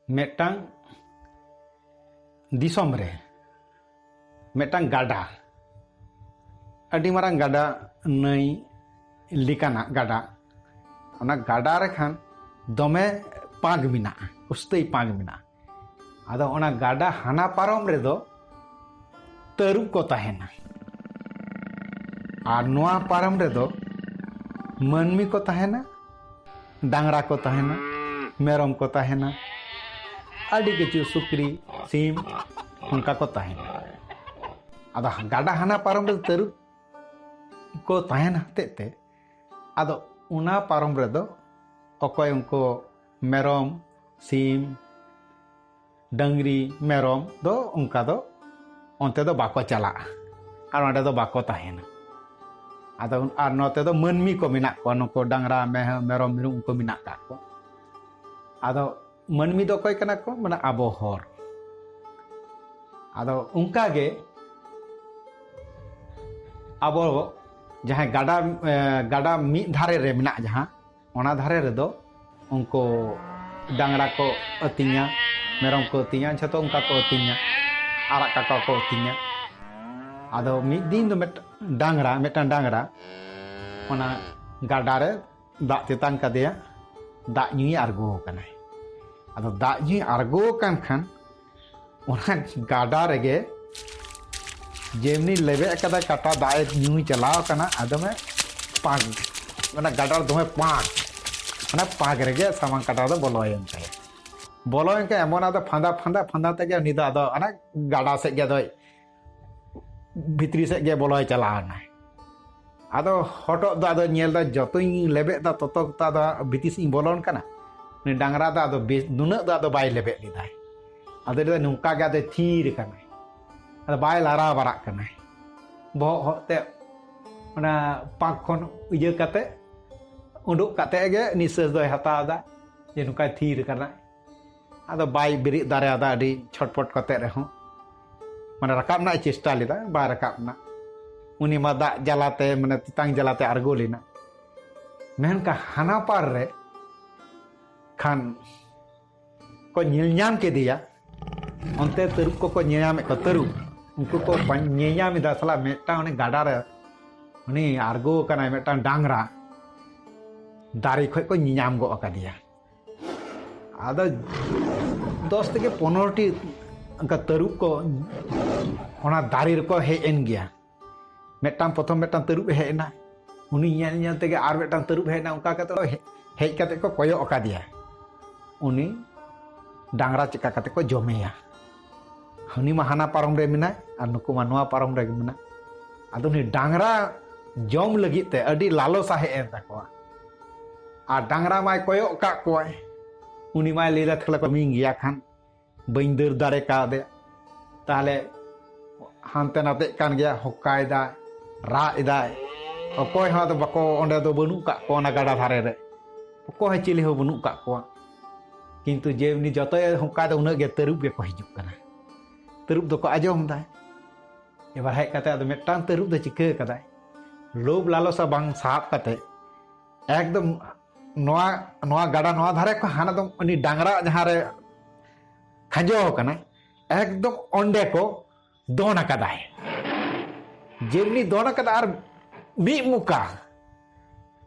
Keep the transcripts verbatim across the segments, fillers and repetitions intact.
ᱢᱤᱫᱴᱟᱝ ᱫᱤᱥᱚᱢ ᱨᱮ ᱢᱤᱫᱴᱟᱝ ᱜᱟᱰᱟ, ᱟᱹᱰᱤ ᱢᱟᱨᱟᱝ ᱜᱟᱰᱟ, ᱱᱟᱹᱭ ᱞᱮᱠᱟᱱᱟᱜ ᱜᱟᱰᱟ, ᱚᱱᱟ ᱜᱟᱰᱟ ᱨᱮ ᱠᱷᱟᱱ ᱫᱚᱢᱮ ᱯᱟᱸᱠ ᱢᱮᱱᱟᱜᱼᱟ, ᱩᱥᱛᱟᱹᱭ ᱯᱟᱸᱠ ᱢᱮᱱᱟᱜᱼᱟ᱾ ᱟᱫᱚ ᱚᱱᱟ ᱜᱟᱰᱟ ᱦᱟᱱᱟ ᱯᱟᱨᱚᱢ ᱨᱮᱫᱚ ᱛᱟᱹᱨᱩᱵ ᱠᱚ ᱛᱟᱦᱮᱱᱟ, ᱟᱨ ᱱᱚᱣᱟ ᱯᱟᱨᱚᱢ ᱨᱮᱫᱚ ᱢᱟᱹᱱᱢᱤ ᱠᱚ ᱛᱟᱦᱮᱱᱟ, ᱰᱟᱝᱨᱟ ᱠᱚ ᱛᱟᱦᱮᱱᱟ, ᱢᱮᱨᱚᱢ ᱠᱚ ᱛᱟᱦᱮᱱᱟ, ᱟᱹᱰᱤ ᱠᱤᱪᱷᱩ, ᱥᱩᱠᱨᱤ, ᱥᱤᱢ, ᱚᱱᱠᱟ ᱠᱚ ᱛᱟᱦᱮᱱᱟ᱾ ᱟᱫᱚ ᱜᱟᱰᱟ ᱦᱟᱱᱟ ᱯᱟᱨᱚᱢ ᱨᱮ ᱛᱟᱹᱨᱩᱵ ᱠᱚ ᱛᱟᱦᱮᱱ ᱦᱚᱛᱮᱡ ᱛᱮ, ᱟᱫᱚ ᱚᱱᱟ ᱯᱟᱨᱚᱢ ᱨᱮᱫᱚ ᱚᱠᱚᱭ ᱩᱱᱠᱩ ᱢᱮᱨᱚᱢ, ᱥᱤᱢ, ᱰᱟᱹᱝᱨᱤ, ᱢᱮᱨᱚᱢ ᱫᱚ ᱚᱱᱠᱟ ᱫᱚ ᱚᱱᱛᱮ ᱫᱚ ᱵᱟᱠᱚ ᱪᱟᱞᱟᱜᱼᱟ, ᱟᱨ ᱚᱸᱰᱮ ᱫᱚ ᱵᱟᱠᱚ ᱛᱟᱦᱮᱱᱟ᱾ ᱟᱫᱚ ᱟᱨ ᱱᱚᱛᱮ ᱫᱚ ᱢᱟᱹᱱᱢᱤ ᱠᱚ ᱢᱮᱱᱟᱜ ᱠᱚᱣᱟ, ᱱᱩᱠᱩ ᱰᱟᱝᱨᱟ, ᱢᱮᱦ-, ᱢᱮᱨᱚᱢ, ᱢᱤᱨᱩ, ᱩᱱᱠᱩ ᱢᱮᱱᱟᱜ ᱠᱟᱜ ᱠᱚᱣᱟ᱾ ᱟᱫᱚ ᱢᱟᱹᱱᱢᱤ ᱫᱚ ᱚᱠᱚᱭ ᱠᱟᱱᱟ ᱠᱚ? ᱢᱟᱱᱮ ᱟᱵᱚ ᱦᱚᱲ᱾ ᱟᱫᱚ ᱚᱱᱠᱟ ᱜᱮ ᱟᱵᱚ ᱡᱟᱦᱟᱸᱭ ᱜᱟᱰᱟ, ᱮ, ᱜᱟᱰᱟ ᱢᱤᱫ ᱫᱷᱟᱨᱮ ᱨᱮ ᱢᱮᱱᱟᱜ, ᱡᱟᱦᱟᱸ ᱚᱱᱟ ᱫᱷᱟᱨᱮ ᱨᱮᱫᱚ ᱩᱱᱠᱩ ᱰᱟᱝᱨᱟ ᱠᱚ ᱟᱹᱛᱤᱧᱟ, ᱢᱮᱨᱚᱢ ᱠᱚ ᱟᱹᱛᱤᱧᱟ, ᱡᱷᱚᱛᱚ ᱚᱱᱠᱟ ᱠᱚ ᱟᱹᱛᱤᱧᱟ, ᱟᱨᱟᱜ ᱠᱟᱠᱟ ᱠᱚ ᱟᱹᱛᱤᱧᱟ᱾ ᱟᱫᱚ ᱢᱤᱫ ᱫᱤᱱ ᱫᱚ ᱢᱤᱫ ᱰᱟᱝᱨᱟ, ᱢᱤᱫᱴᱟᱝ ᱰᱟᱝᱨᱟ ᱚᱱᱟ ᱜᱟᱰᱟ ᱨᱮ ᱫᱟᱜ ᱛᱮᱛᱟᱝ ᱠᱟᱫᱮᱭᱟ, ᱫᱟᱜ ᱧᱩᱭ ᱟᱬᱜᱚ ᱟᱠᱟᱱᱟᱭ᱾ ᱟᱫᱚ ᱫᱟᱜ ᱧᱩᱭ ᱟᱬᱜᱚ ᱟᱠᱟᱱ ᱠᱷᱟᱱ ᱚᱱᱟ ᱜᱟᱰᱟ ᱨᱮᱜᱮ ᱡᱮᱢᱱᱤ ᱞᱮᱵᱮᱫ ᱟᱠᱟᱫᱟᱭ ᱠᱟᱴᱟ, ᱫᱟᱜ ᱮ ᱧᱩᱭ ᱪᱟᱞᱟᱣ ᱟᱠᱟᱱᱟ, ᱟᱫᱚᱢᱮ ᱯᱟᱸᱠ, ᱚᱱᱟ ᱜᱟᱰᱟ ᱨᱮ ᱫᱚᱢᱮ ᱯᱟᱸᱠ, ᱚᱱᱟ ᱯᱟᱸᱠ ᱨᱮᱜᱮ ᱥᱟᱢᱟᱝ ᱠᱟᱴᱟ ᱫᱚ ᱵᱚᱞᱚᱭᱮᱱ ᱛᱟᱭᱟ᱾ ᱵᱚᱞᱚᱭᱮᱱ ᱠᱷᱟᱱ ᱮᱢᱚᱱ ᱟᱫᱚ ᱯᱷᱟᱸᱫᱟ, ᱯᱷᱟᱸᱫᱟ, ᱯᱷᱟᱸᱫᱟ ᱛᱮᱜᱮ ᱩᱱᱤ ᱫᱚ ᱟᱫᱚ ᱚᱱᱟ ᱜᱟᱰᱟ ᱥᱮᱫ ᱜᱮ ᱟᱫᱚᱭ ᱵᱷᱤᱛᱨᱤ ᱥᱮᱫ ᱜᱮ ᱵᱚᱞᱚᱭ ᱪᱟᱞᱟᱣ ᱮᱱᱟᱭ᱾ ᱟᱫᱚ ᱦᱚᱴᱚᱜ ᱫᱚ ᱟᱫᱚ ᱧᱮᱞ ᱫᱟ, ᱡᱚᱛᱚᱧ ᱞᱮᱵᱮᱫ ᱫᱟ, ᱛᱚᱛᱚ ᱛᱚ ᱟᱫᱚ ᱵᱷᱤᱛᱤᱨ ᱥᱮᱫ ᱤᱧ ᱵᱚᱞᱚᱱ ᱠᱟᱱᱟ᱾ ᱩᱱᱤ ᱰᱟᱝᱨᱟ ᱫᱚ ᱟᱫᱚ ᱵᱮᱥ ᱱᱩᱱᱟᱹᱜ ᱫᱚ ᱟᱫᱚ ᱵᱟᱭ ᱞᱮᱵᱮᱫ ᱞᱮᱫᱟᱭ᱾ ᱟᱫᱚ ᱞᱟᱹᱭᱫᱟ ᱱᱚᱝᱠᱟ ᱜᱮ ᱟᱫᱚᱭ ᱛᱷᱤᱨ ᱟᱠᱟᱱᱟᱭ, ᱟᱫᱚ ᱵᱟᱭ ᱞᱟᱲᱟᱣ ᱵᱟᱲᱟᱜ ᱠᱟᱱᱟᱭ᱾ ᱵᱚᱦᱚᱜ ᱦᱚᱜ ᱛᱮ ᱚᱱᱟ ᱯᱟᱸᱠ ᱠᱷᱚᱱ ᱤᱭᱟᱹ ᱠᱟᱛᱮ ᱩᱰᱩᱠ ᱠᱟᱛᱮ ᱜᱮ ᱱᱤᱥᱥᱟᱹᱥ ᱫᱚᱭ ᱦᱟᱛᱟᱣ ᱮᱫᱟ ᱡᱮ ᱱᱚᱝᱠᱟᱭ ᱛᱷᱤᱨ ᱟᱠᱟᱱᱟ᱾ ᱟᱫᱚ ᱵᱟᱭ ᱵᱮᱨᱮᱫ ᱫᱟᱲᱮᱭᱟᱫᱟ, ᱟᱹᱰᱤ ᱪᱷᱚᱴᱯᱚᱴ ᱠᱟᱛᱮ ᱨᱮᱦᱚᱸ, ᱢᱟᱱᱮ ᱨᱟᱠᱟᱵ ᱨᱮᱱᱟᱜ ᱮ ᱪᱮᱥᱴᱟ ᱞᱮᱫᱟ, ᱵᱟᱭ ᱨᱟᱠᱟᱵ ᱮᱱᱟ᱾ ᱩᱱᱤ ᱢᱟ ᱫᱟᱜ ᱡᱟᱞᱟᱛᱮ, ᱢᱟᱱᱮ ᱛᱮᱛᱟᱝ ᱡᱟᱞᱟᱛᱮ ᱟᱬᱜᱚ ᱞᱮᱱᱟ᱾ ᱢᱮᱱᱠᱷᱟᱱ ᱦᱟᱱᱟ ᱯᱟᱨ ᱨᱮ ᱠᱷᱟᱱ ᱠᱚ ᱧᱮᱞ ᱧᱟᱢ ᱠᱮᱫᱮᱭᱟ᱾ ᱚᱱᱛᱮ ᱛᱟᱹᱨᱩᱵ ᱠᱚᱠᱚ ᱧᱮᱧᱟᱢᱮᱫ ᱠᱚᱣᱟ, ᱛᱟᱹᱨᱩᱵ᱾ ᱩᱱᱠᱩ ᱠᱚ ᱯᱟᱸ-, ᱧᱮᱧᱟᱢ ᱮᱫᱟ, ᱥᱟᱞᱟ ᱢᱤᱫᱴᱟᱝ ᱩᱱᱤ ᱜᱟᱰᱟ ᱨᱮ ᱩᱱᱤ ᱟᱬᱜᱚ ᱟᱠᱟᱱᱟᱭ, ᱢᱤᱫᱴᱟᱝ ᱰᱟᱝᱨᱟ ᱫᱟᱨᱮ ᱠᱷᱚᱡ ᱠᱚ ᱧᱮᱧᱟᱢ ᱜᱚᱫ ᱟᱠᱟᱫᱮᱭᱟ᱾ ᱟᱫᱚ ᱫᱚᱥ ᱛᱷᱮᱠᱮ ᱯᱚᱱᱨᱚ ᱴᱤ ᱚᱱᱠᱟ ᱛᱟᱹᱨᱩᱵ ᱠᱚ ᱚᱱᱟ ᱫᱟᱨᱮ ᱨᱮᱠᱚ ᱦᱮᱡ ᱮᱱ ᱜᱮᱭᱟ᱾ ᱢᱤᱫᱴᱟᱝ, ᱯᱨᱚᱛᱷᱚᱢ ᱢᱤᱫᱴᱟᱝ ᱛᱟᱹᱨᱩᱵ ᱮ ᱦᱮᱡ ᱮᱱᱟ, ᱩᱱᱤ ᱧᱮᱞ ᱧᱮᱞ ᱛᱮᱜᱮ ᱟᱨ ᱢᱤᱫᱴᱟᱝ ᱛᱟᱹᱨᱩᱵ ᱦᱮᱡ ᱮᱱᱟ, ᱚᱱᱠᱟ ᱠᱟᱛᱮ ᱦᱮ-, ᱦᱮᱡ ᱠᱟᱛᱮ ᱠᱚ ᱠᱚᱭᱚᱜ ᱟᱠᱟᱫᱮᱭᱟ᱾ ᱩᱱᱤ ᱰᱟᱝᱨᱟ ᱪᱮᱠᱟ ᱠᱟᱛᱮ ᱠᱚ ᱡᱚᱢᱮᱭᱟ, ᱩᱱᱤ ᱢᱟ ᱦᱟᱱᱟ ᱯᱟᱨᱚᱢ ᱨᱮ ᱢᱮᱱᱟᱭ ᱟᱨ ᱱᱩᱠᱩ ᱢᱟ ᱱᱚᱣᱟ ᱯᱟᱨᱚᱢ ᱨᱮᱜᱮ ᱢᱮᱱᱟᱜ᱾ ᱟᱫᱚ ᱩᱱᱤ ᱰᱟᱝᱨᱟ ᱡᱚᱢ ᱞᱟᱹᱜᱤᱫ ᱛᱮ ᱟᱹᱰᱤ ᱞᱟᱞᱚᱥᱟ ᱦᱮᱡ ᱮᱱ ᱛᱟᱠᱚᱣᱟ᱾ ᱟᱨ ᱰᱟᱝᱨᱟ ᱢᱟᱭ ᱠᱚᱭᱚᱜ ᱠᱟᱜ ᱠᱚᱣᱟᱭ, ᱩᱱᱤ ᱢᱟᱭ ᱞᱟᱹᱭ ᱫᱟ, "ᱛᱟᱦᱞᱮ ᱠᱚ ᱤᱢᱟᱹᱧ ᱜᱮᱭᱟ ᱠᱷᱟᱱ, ᱵᱟᱹᱧ ᱫᱟᱹᱲ ᱫᱟᱲᱮ ᱠᱟᱣᱫᱮᱭᱟ, ᱛᱟᱦᱞᱮ ᱦᱟᱱᱛᱮ ᱱᱟᱛᱮᱜ ᱠᱟᱱ ᱜᱮᱭᱟ, ᱦᱚᱠᱟᱭ ᱫᱟᱭ, ᱨᱟᱜ ᱮᱫᱟᱭ, ᱚᱠᱚᱭ ᱦᱚᱸ ᱟᱫᱚ ᱵᱟᱠᱚ, ᱚᱸᱰᱮ ᱫᱚ ᱵᱟᱹᱱᱩᱜ ᱠᱟᱜ ᱠᱚᱣᱟ, ᱚᱱᱟ ᱜᱟᱰᱟ ᱫᱷᱟᱨᱮ ᱨᱮ ᱚᱠᱚᱭ ᱦᱚᱸ ᱪᱤᱞᱤ ᱦᱚᱸ ᱵᱟᱹᱱᱩᱜ ᱠᱟᱜ ᱠᱚᱣᱟ, ᱠᱤᱱᱛᱩ ᱡᱮ ᱩᱱᱤ ᱡᱚᱛᱚᱭ ᱦᱚᱠᱟᱭ ᱫᱟ, ᱩᱱᱟᱹᱜ ᱜᱮ ᱛᱟᱹᱨᱩᱵ ᱜᱮᱠᱚ ᱦᱤᱡᱩᱜ ᱠᱟᱱᱟ, ᱛᱟᱹᱨᱩᱵ ᱫᱚᱠᱚ ᱟᱸᱡᱚᱢ ᱫᱟ᱾ ᱮᱵᱟᱨ ᱦᱮᱡ ᱠᱟᱛᱮ ᱟᱫᱚ ᱢᱤᱫᱴᱟᱝ ᱛᱟᱹᱨᱩᱵ ᱫᱚ ᱪᱤᱠᱟᱹ ᱠᱟᱫᱟᱭ, ᱞᱳᱵᱷ ᱞᱟᱞᱚᱥᱟ ᱵᱟᱝ ᱥᱟᱦᱟᱵ ᱠᱟᱛᱮ ᱮᱠᱫᱚᱢ ᱱᱚᱣᱟ, ᱱᱚᱣᱟ ᱜᱟᱰᱟ ᱱᱚᱣᱟ ᱫᱷᱟᱨᱮ ᱠᱷᱚᱱ ᱦᱟᱱᱟ ᱫᱚ ᱩᱱᱤ ᱰᱟᱝᱨᱟ ᱡᱟᱦᱟᱸ ᱨᱮ ᱠᱷᱟᱸᱡᱚ ᱠᱟᱱᱟ, ᱮᱠᱫᱚᱢ ᱚᱸᱰᱮ ᱠᱚ ᱫᱚᱱ ᱟᱠᱟᱫᱟᱭ᱾ ᱡᱮᱢᱱᱤ ᱫᱚᱱ ᱟᱠᱟᱫᱟ ᱟᱨ ᱢᱤᱫ ᱢᱩᱠᱟ,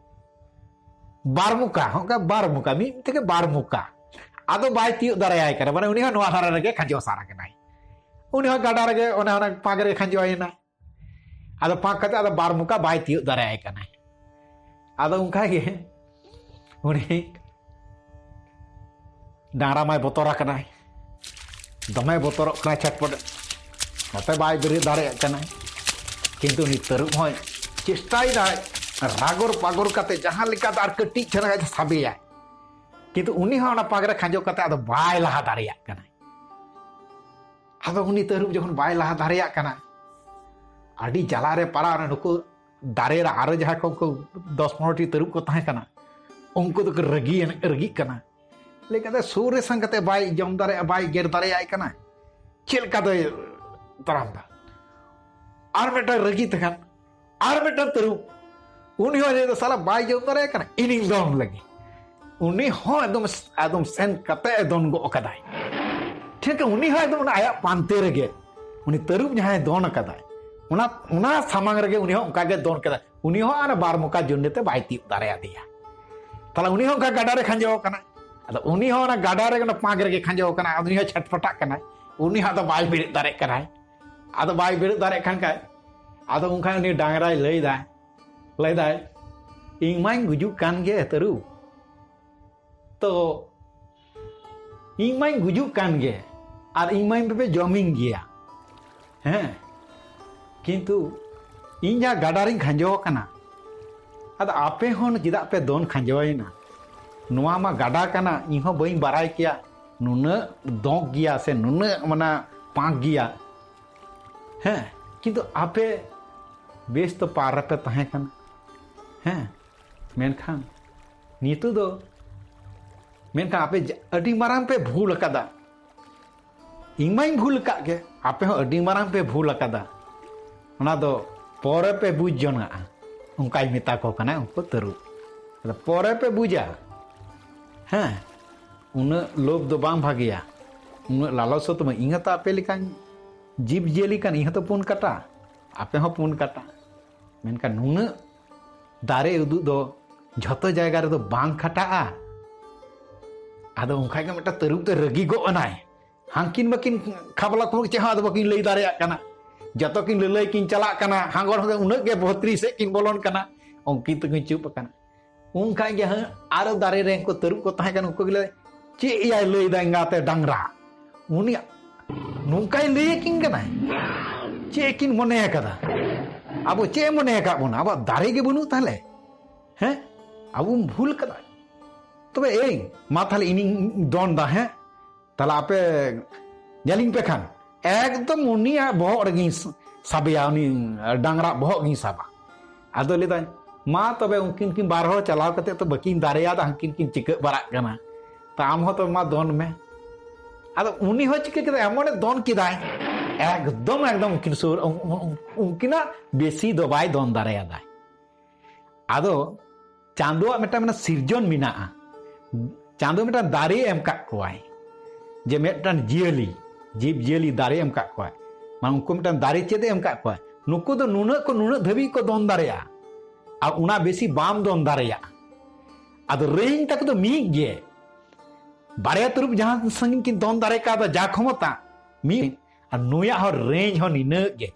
ᱵᱟᱨ ᱢᱩᱠᱟ, ᱦᱚᱸᱜᱟ ᱵᱟᱨ ᱢᱩᱠᱟ, ᱢᱤᱫ ᱛᱷᱮᱠᱮ ᱵᱟᱨ ᱢᱩᱠᱟ᱾ ᱟᱫᱚ ᱵᱟᱭ ᱛᱤᱭᱳᱜ ᱫᱟᱲᱮᱭᱟᱭ ᱠᱟᱱᱟ, ᱢᱟᱱᱮ ᱩᱱᱤ ᱦᱚᱸ ᱱᱚᱣᱟ ᱫᱷᱟᱨᱮ ᱨᱮᱜᱮ ᱠᱷᱟᱸᱡᱚ ᱥᱟᱨ ᱟᱠᱟᱱᱟᱭ᱾ ᱩᱱᱤ ᱦᱚᱸ ᱜᱟᱰᱟ ᱨᱮᱜᱮ, ᱚᱱᱮ ᱚᱱᱟ ᱯᱟᱸᱠ ᱨᱮ ᱠᱷᱟᱸᱡᱚᱭᱮᱱᱟ᱾ ᱟᱫᱚ ᱯᱟᱸᱠ ᱠᱟᱛᱮ ᱟᱫᱚ ᱵᱟᱨ ᱢᱩᱠᱟ ᱵᱟᱭ ᱛᱤᱭᱳᱜ ᱫᱟᱲᱮᱭᱟᱭ ᱠᱟᱱᱟᱭ᱾ ᱟᱫᱚ ᱚᱱᱠᱟ ᱜᱮ ᱩᱱᱤ ᱰᱟᱝᱨᱟ ᱢᱟᱭ ᱵᱚᱛᱚᱨ ᱟᱠᱟᱱᱟᱭ, ᱫᱚᱢᱮ ᱵᱚᱛᱚᱨᱚᱜ ᱠᱟᱱᱟᱭ ᱪᱷᱟᱴᱯᱚᱴ, ᱱᱚᱛᱮ ᱵᱟᱭ ᱵᱮᱨᱮᱫ ᱫᱟᱲᱮᱭᱟᱜ ᱠᱟᱱᱟᱭ᱾ ᱠᱤᱱᱛᱩ ᱩᱱᱤ ᱛᱟᱹᱨᱩᱵ ᱦᱚᱸᱭ ᱪᱮᱥᱴᱟᱭᱮᱫᱟᱭ, ᱨᱟᱜᱚᱨ ᱯᱟᱜᱚᱨ ᱠᱟᱛᱮ ᱡᱟᱦᱟᱸ ᱞᱮᱠᱟᱛᱮ ᱟᱨ ᱠᱟᱹᱴᱤᱡ ᱪᱮᱦᱨᱟ ᱥᱟᱵᱮᱭᱟᱭ, ᱠᱤᱱᱛᱩ ᱩᱱᱤ ᱦᱚᱸ ᱚᱱᱟ ᱯᱟᱸᱠ ᱨᱮ ᱠᱷᱟᱸᱡᱚ ᱠᱟᱛᱮ ᱟᱫᱚ ᱵᱟᱭ ᱞᱟᱦᱟ ᱫᱟᱲᱮᱭᱟᱜ ᱠᱟᱱᱟᱭ᱾ ᱟᱫᱚ ᱩᱱᱤ ᱛᱟᱹᱨᱩᱵ ᱡᱚᱠᱷᱚᱱ ᱵᱟᱭ ᱞᱟᱦᱟ ᱫᱟᱲᱮᱭᱟᱜ ᱠᱟᱱᱟ, ᱟᱹᱰᱤ ᱡᱟᱞᱟ ᱨᱮ ᱯᱟᱲᱟᱣ ᱮᱱᱟ᱾ ᱱᱩᱠᱩ ᱫᱟᱨᱮ ᱨᱮ ᱟᱨᱚ ᱡᱟᱦᱟᱸᱭ ᱠᱚ, ᱩᱱᱠᱩ ᱫᱚᱥ ᱯᱚᱱᱨᱚ ᱴᱤ ᱛᱟᱹᱨᱩᱵ ᱠᱚ ᱛᱟᱦᱮᱸ ᱠᱟᱱᱟ, ᱩᱱᱠᱩ ᱫᱚᱠᱚ ᱨᱟᱹᱜᱤ, ᱨᱟᱹᱜᱤᱜ ᱠᱟᱱᱟ᱾ ᱞᱟᱹᱭ ᱠᱟᱫᱟ, ᱥᱩᱨ ᱨᱮ ᱥᱮᱱ ᱠᱟᱛᱮ ᱵᱟᱭ ᱡᱚᱢ ᱫᱟᱲᱮᱭᱟᱜᱼᱟ, ᱵᱟᱭ ᱜᱮᱨ ᱫᱟᱲᱮᱭᱟᱭ ᱠᱟᱱᱟ, ᱪᱮᱫ ᱞᱮᱠᱟ ᱫᱚᱭ ᱛᱟᱲᱟᱢ ᱫᱟ? ᱟᱨ ᱢᱤᱫᱴᱟᱝ ᱨᱟᱹᱜᱤ ᱛᱟᱦᱮᱸ ᱠᱟᱱ, ᱟᱨ ᱢᱤᱫᱴᱟᱝ ᱛᱟᱹᱨᱩᱵ, ᱩᱱᱤ ᱦᱚᱸ ᱞᱟᱹᱭ ᱫᱟ, "ᱥᱟᱞᱟ ᱵᱟᱭ ᱡᱚᱢ ᱫᱟᱲᱮᱭᱟᱜ ᱠᱟᱱᱟ, ᱤᱧᱤᱧ ᱫᱚᱱ ᱞᱮᱜᱮ, ᱩᱱᱤ ᱦᱚᱸ ᱮᱠᱫᱚᱢ, ᱮᱠᱫᱚᱢ ᱥᱮᱱ ᱠᱟᱛᱮ ᱮ ᱫᱚᱱ ᱜᱚᱜ ᱠᱟᱫᱟᱭ᱾ ᱴᱷᱤᱠ ᱩᱱᱤ ᱦᱚᱸ ᱮᱠᱫᱚᱢ ᱚᱱᱟ ᱟᱭᱟᱜ ᱯᱟᱱᱛᱮ ᱨᱮᱜᱮ, ᱩᱱᱤ ᱛᱟᱹᱨᱩᱵ ᱡᱟᱦᱟᱸᱭ ᱫᱚᱱ ᱟᱠᱟᱫᱟᱭ, ᱚᱱᱟ, ᱚᱱᱟ ᱥᱟᱢᱟᱝ ᱨᱮᱜᱮ ᱩᱱᱤ ᱦᱚᱸ ᱚᱱᱠᱟ ᱜᱮ ᱫᱚᱱ ᱠᱮᱫᱟᱭ᱾ ᱩᱱᱤ ᱦᱚᱸ ᱚᱱᱟ ᱵᱟᱨ ᱢᱚᱠᱟ ᱡᱚᱱᱱᱮ ᱛᱮ ᱵᱟᱭ ᱛᱤᱭᱳᱜ ᱫᱟᱲᱮᱭᱟᱫᱮᱭᱟ᱾ ᱛᱟᱦᱞᱮ ᱩᱱᱤ ᱦᱚᱸ ᱚᱱᱠᱟ ᱜᱟᱰᱟ ᱨᱮ ᱠᱷᱟᱸᱡᱚ ᱟᱠᱟᱱᱟᱭ᱾ ᱟᱫᱚ ᱩᱱᱤ ᱦᱚᱸ ᱚᱱᱟ ᱜᱟᱰᱟ ᱨᱮ ᱚᱱᱟ ᱯᱟᱸᱠ ᱨᱮᱜᱮ ᱠᱷᱟᱸᱡᱚ ᱟᱠᱟᱱᱟᱭ᱾ ᱟᱫᱚ ᱩᱱᱤ ᱦᱚᱸ ᱪᱷᱟᱴᱯᱟᱴᱟᱜ ᱠᱟᱱᱟᱭ᱾ ᱩᱱᱤ ᱦᱚᱸ ᱟᱫᱚ ᱵᱟᱭ ᱵᱮᱨᱮᱫ ᱫᱟᱲᱮᱭᱟᱜ ᱠᱟᱱᱟᱭ᱾ ᱟᱫᱚ ᱵᱟᱭ ᱵᱮᱨᱮᱫ ᱫᱟᱲᱮᱭᱟᱜ ᱠᱷᱟᱱ ᱠᱷᱟᱡ, ᱟᱫᱚ ᱩᱱᱠᱷᱟᱱ ᱩᱱᱤ ᱰᱟᱝᱨᱟᱭ ᱞᱟᱹᱭᱫᱟᱭ, ᱞᱟᱹᱭᱫᱟᱭ, "ᱤᱧ ᱢᱟᱧ ᱜᱩᱡᱩᱜ ᱠᱟᱱ ᱜᱮ ᱛᱟᱹᱨᱩᱵ, ᱛᱚ ᱤᱧ ᱢᱟᱧ ᱜᱩᱡᱩᱜ ᱠᱟᱱ ᱜᱮ, ᱟᱨ ᱤᱧ ᱢᱟᱧ ᱯᱮ ᱡᱚᱢᱤᱧ ᱜᱮᱭᱟ, ᱦᱮᱸ, ᱠᱤᱱᱛᱩ ᱤᱧ ᱡᱟᱦᱟᱸ ᱜᱟᱰᱟ ᱨᱤᱧ ᱠᱷᱟᱸᱡᱚ ᱟᱠᱟᱱᱟ, ᱟᱫᱚ ᱟᱯᱮ ᱦᱚᱸ ᱪᱮᱫᱟᱜ ᱯᱮ ᱫᱚᱱ ᱠᱷᱟᱸᱡᱚᱭᱮᱱᱟ? ᱱᱚᱣᱟ ᱢᱟ ᱜᱟᱰᱟ ᱠᱟᱱᱟ, ᱤᱧ ᱦᱚᱸ ᱵᱟᱹᱧ ᱵᱟᱲᱟᱭ ᱠᱮᱭᱟ ᱱᱩᱱᱟᱹᱜ ᱫᱚᱸᱠ ᱜᱮᱭᱟ ᱥᱮ ᱱᱩᱱᱟᱹᱜ ᱢᱟᱱᱟ ᱯᱟᱸᱠ ᱜᱮᱭᱟ, ᱦᱮᱸ, ᱠᱤᱱᱛᱩ ᱟᱯᱮ ᱵᱮᱥ ᱛᱚ ᱯᱟᱨ ᱨᱮᱯᱮ ᱛᱟᱦᱮᱸ ᱠᱟᱱᱟ, ᱦᱮᱸ, ᱢᱮᱱᱠᱷᱟᱱ ᱱᱤᱛᱚᱜ ᱫᱚ, ᱢᱮᱱᱠᱷᱟᱱ ᱟᱯᱮ ᱡᱟ-, ᱟᱹᱰᱤ ᱢᱟᱨᱟᱝ ᱯᱮ ᱵᱷᱩᱞ ᱟᱠᱟᱫᱟ᱾ ᱤᱧ ᱢᱟᱧ ᱵᱷᱩᱞ ᱟᱠᱟᱫ ᱜᱮ, ᱟᱯᱮ ᱦᱚᱸ ᱟᱹᱰᱤ ᱢᱟᱨᱟᱝ ᱯᱮ ᱵᱷᱩᱞ ᱟᱠᱟᱫᱟ᱾ ᱚᱱᱟ ᱫᱚ ᱯᱚᱨᱮ ᱯᱮ ᱵᱩᱡᱽ ᱡᱚᱱᱟᱜᱼᱟ", ᱚᱱᱠᱟᱭ ᱢᱮᱛᱟ ᱠᱚ ᱠᱟᱱᱟ ᱩᱱᱠᱩ ᱛᱟᱹᱨᱩᱵ᱾ ᱟᱫᱚ ᱯᱚᱨᱮ ᱯᱮ ᱵᱩᱡᱟ, ᱦᱮᱸ, ᱩᱱᱟᱹᱜ ᱞᱳᱵᱷ ᱫᱚ ᱵᱟᱝ ᱵᱷᱟᱜᱮᱭᱟ, ᱩᱱᱟᱹᱜ ᱞᱟᱞᱚᱪ ᱦᱚᱸ ᱛᱚ ᱵᱟᱝ᱾ ᱤᱧ ᱦᱚᱸᱛᱚ ᱟᱯᱮ ᱞᱮᱠᱟᱧ ᱡᱤᱵᱽ ᱡᱤᱭᱟᱹᱞᱤ ᱠᱟᱱ, ᱤᱧ ᱦᱚᱸᱛᱚ ᱯᱩᱱ ᱠᱟᱴᱟ, ᱟᱯᱮ ᱦᱚᱸ ᱯᱩᱱ ᱠᱟᱴᱟ, ᱢᱮᱱᱠᱷᱟᱱ ᱱᱩᱱᱟᱹᱜ ᱫᱟᱨᱮ ᱩᱫᱩᱜ ᱫᱚ ᱡᱷᱚᱛᱚ ᱡᱟᱭᱜᱟ ᱨᱮᱫᱚ ᱵᱟᱝ ᱠᱷᱟᱴᱟᱜᱼᱟ᱾ ᱟᱫᱚ ᱚᱱᱠᱟ ᱜᱮ ᱢᱤᱫᱴᱟᱝ ᱛᱟᱹᱨᱩᱵ ᱫᱚ ᱨᱟᱹᱜᱤ ᱜᱚᱜ ᱮᱱᱟᱭ᱾ ᱦᱟᱝᱠᱤᱱ ᱵᱟᱹᱠᱤᱱ ᱠᱷᱟᱵᱽᱞᱟ ᱠᱷᱩᱵᱩᱜ ᱪᱮᱫ ᱦᱚᱸ ᱟᱫᱚ ᱵᱟᱹᱠᱤᱱ ᱞᱟᱹᱭ ᱫᱟᱲᱮᱭᱟᱜ ᱠᱟᱱᱟ᱾ ᱡᱚᱛᱚ ᱠᱤᱱ ᱞᱟᱹᱞᱟᱹᱭ ᱠᱤᱱ ᱪᱟᱞᱟᱜ ᱠᱟᱱᱟ, ᱦᱟᱸᱜᱚᱲ ᱦᱚᱸ ᱩᱱᱟᱹᱜ ᱜᱮ ᱵᱷᱚᱛᱨᱤ ᱥᱮᱫ ᱠᱤᱱ ᱵᱚᱞᱚᱱ ᱠᱟᱱᱟ, ᱩᱱᱠᱤᱱ ᱛᱮᱠᱤᱱ ᱪᱩᱯ ᱟᱠᱟᱱᱟ᱾ ᱩᱱ ᱠᱷᱟᱡ ᱜᱮ ᱦᱟᱸᱜ ᱟᱨᱚ ᱫᱟᱨᱮ ᱨᱮ ᱩᱱᱠᱩ ᱛᱟᱹᱨᱩᱵ ᱠᱚ ᱛᱟᱦᱮᱸ ᱠᱟᱱᱟ, ᱩᱱᱠᱩ ᱜᱮ ᱞᱟᱹᱭ, "ᱪᱮᱫ ᱮᱭᱟᱭ ᱞᱟᱹᱭᱫᱟ ᱮᱸᱜᱟᱛᱮ ᱰᱟᱝᱨᱟ? ᱩᱱᱤ ᱱᱚᱝᱠᱟᱭ ᱞᱟᱹᱭ ᱟᱹᱠᱤᱱ ᱠᱟᱱᱟᱭ? ᱪᱮᱫ ᱠᱤᱱ ᱢᱚᱱᱮ ᱟᱠᱟᱫᱟ? ᱟᱵᱚ ᱪᱮᱫ ᱮ ᱢᱚᱱᱮ ᱟᱠᱟᱫ ᱵᱚᱱᱟ? ᱟᱵᱚᱣᱟᱜ ᱫᱟᱨᱮ ᱜᱮ ᱵᱟᱹᱱᱩᱜ ᱛᱟᱦᱞᱮ? ᱦᱮᱸ, ᱟᱵᱚ ᱵᱚᱱ ᱵᱷᱩᱞ ᱠᱟᱫᱟ᱾ ᱛᱚᱵᱮ ᱮᱭ, ᱢᱟ ᱛᱟᱦᱞᱮ ᱤᱧᱤᱧ ᱫᱚᱱ ᱫᱟ, ᱦᱮᱸ, ᱛᱟᱦᱞᱮ ᱟᱯᱮ ᱧᱮᱞᱤᱧ ᱯᱮ ᱠᱷᱟᱱ ᱮᱠᱫᱚᱢ ᱩᱱᱤᱭᱟᱜ ᱵᱚᱦᱚᱜ ᱨᱮᱜᱤᱧ ᱥᱟᱵᱮᱭᱟ, ᱩᱱᱤ ᱰᱟᱝᱨᱟ ᱵᱚᱦᱚᱜ ᱜᱤᱧ ᱥᱟᱵᱟ᱾" ᱟᱫᱚ ᱞᱟᱹᱭᱫᱟᱭ, "ᱢᱟ ᱛᱚᱵᱮ ᱩᱱᱠᱤᱱ ᱠᱤᱱ ᱵᱟᱨ ᱦᱚᱲ ᱪᱟᱞᱟᱣ ᱠᱟᱛᱮ ᱛᱚ ᱵᱟᱹᱠᱤᱱ ᱫᱟᱲᱮᱭᱟᱫᱟ, ᱦᱟᱱᱠᱤᱱ ᱠᱤᱱ ᱪᱤᱠᱟᱹᱜ ᱵᱟᱲᱟᱜ ᱠᱟᱱᱟ, ᱛᱚ ᱟᱢ ᱦᱚᱸ ᱛᱚᱵᱮ ᱢᱟ ᱫᱚᱱ ᱢᱮ᱾" ᱟᱫᱚ ᱩᱱᱤ ᱦᱚᱸ ᱪᱤᱠᱟᱹ ᱠᱮᱫᱟ, ᱮᱢᱚᱱᱮ ᱫᱚᱱ ᱠᱮᱫᱟᱭ, ᱮᱠᱫᱚᱢ, ᱮᱠᱫᱚᱢ ᱩᱱᱠᱤᱱ ᱥᱩᱨ, ᱩᱱ-, ᱩᱱ-, ᱩᱱ-, ᱩᱱᱠᱤᱱᱟᱜ ᱵᱮᱥᱤ ᱫᱚ ᱵᱟᱭ ᱫᱚᱱ ᱫᱟᱲᱮᱭᱟᱫᱟᱭ᱾ ᱟᱫᱚ ᱪᱟᱸᱫᱳᱣᱟᱜ ᱢᱤᱫᱴᱟᱝ ᱢᱮᱱᱟᱜᱼᱟ, ᱥᱤᱨᱡᱚᱱ ᱢᱮᱱᱟᱜᱼᱟ᱾ ᱪᱟᱸᱫᱚ ᱢᱤᱫᱴᱟᱝ ᱫᱟᱨᱮ ᱮᱢ ᱠᱟᱜ ᱠᱚᱣᱟᱭ, ᱡᱮ ᱢᱤᱫᱴᱟᱝ ᱡᱤᱭᱟᱹᱞᱤ, ᱡᱤᱵᱽ ᱡᱤᱭᱟᱹᱞᱤ ᱫᱟᱨᱮ ᱮᱢ ᱠᱟᱜ ᱠᱚᱣᱟᱭ᱾ ᱢᱟᱱᱮ ᱩᱱᱠᱩ ᱢᱤᱫᱴᱟᱝ ᱫᱟᱨᱮ ᱪᱮᱫ ᱮ ᱮᱢ ᱠᱟᱜ ᱠᱚᱣᱟ, ᱱᱩᱠᱩ ᱫᱚ ᱱᱩᱱᱟᱹᱜ ᱠᱷᱚᱱ ᱱᱩᱱᱟᱹᱜ ᱫᱷᱟᱹᱵᱤᱡ ᱠᱚ ᱫᱚᱱ ᱫᱟᱲᱮᱭᱟᱜᱼᱟ, ᱟᱨ ᱚᱱᱟ ᱵᱮᱥᱤ ᱵᱟᱢ ᱫᱚᱱ ᱫᱟᱲᱮᱭᱟᱜᱼᱟ᱾ ᱟᱫᱚ ᱨᱮᱧᱡᱽ ᱛᱟᱠᱚ ᱫᱚ ᱢᱤᱫ ᱜᱮ, ᱵᱟᱨᱭᱟ ᱛᱟᱹᱨᱩᱵ ᱡᱟᱦᱟᱸ ᱥᱟᱺᱜᱤᱧ ᱠᱤᱱ ᱫᱚᱱ ᱫᱟᱲᱮ ᱠᱟᱣᱫᱟ ᱡᱟ ᱠᱷᱚᱢᱚᱛᱟ ᱢᱤᱫ, ᱟᱨ ᱱᱩᱭᱟᱜ ᱦᱚᱸ ᱨᱮᱧᱡᱽ ᱦᱚᱸ ᱱᱤᱱᱟᱹᱜ ᱜᱮ᱾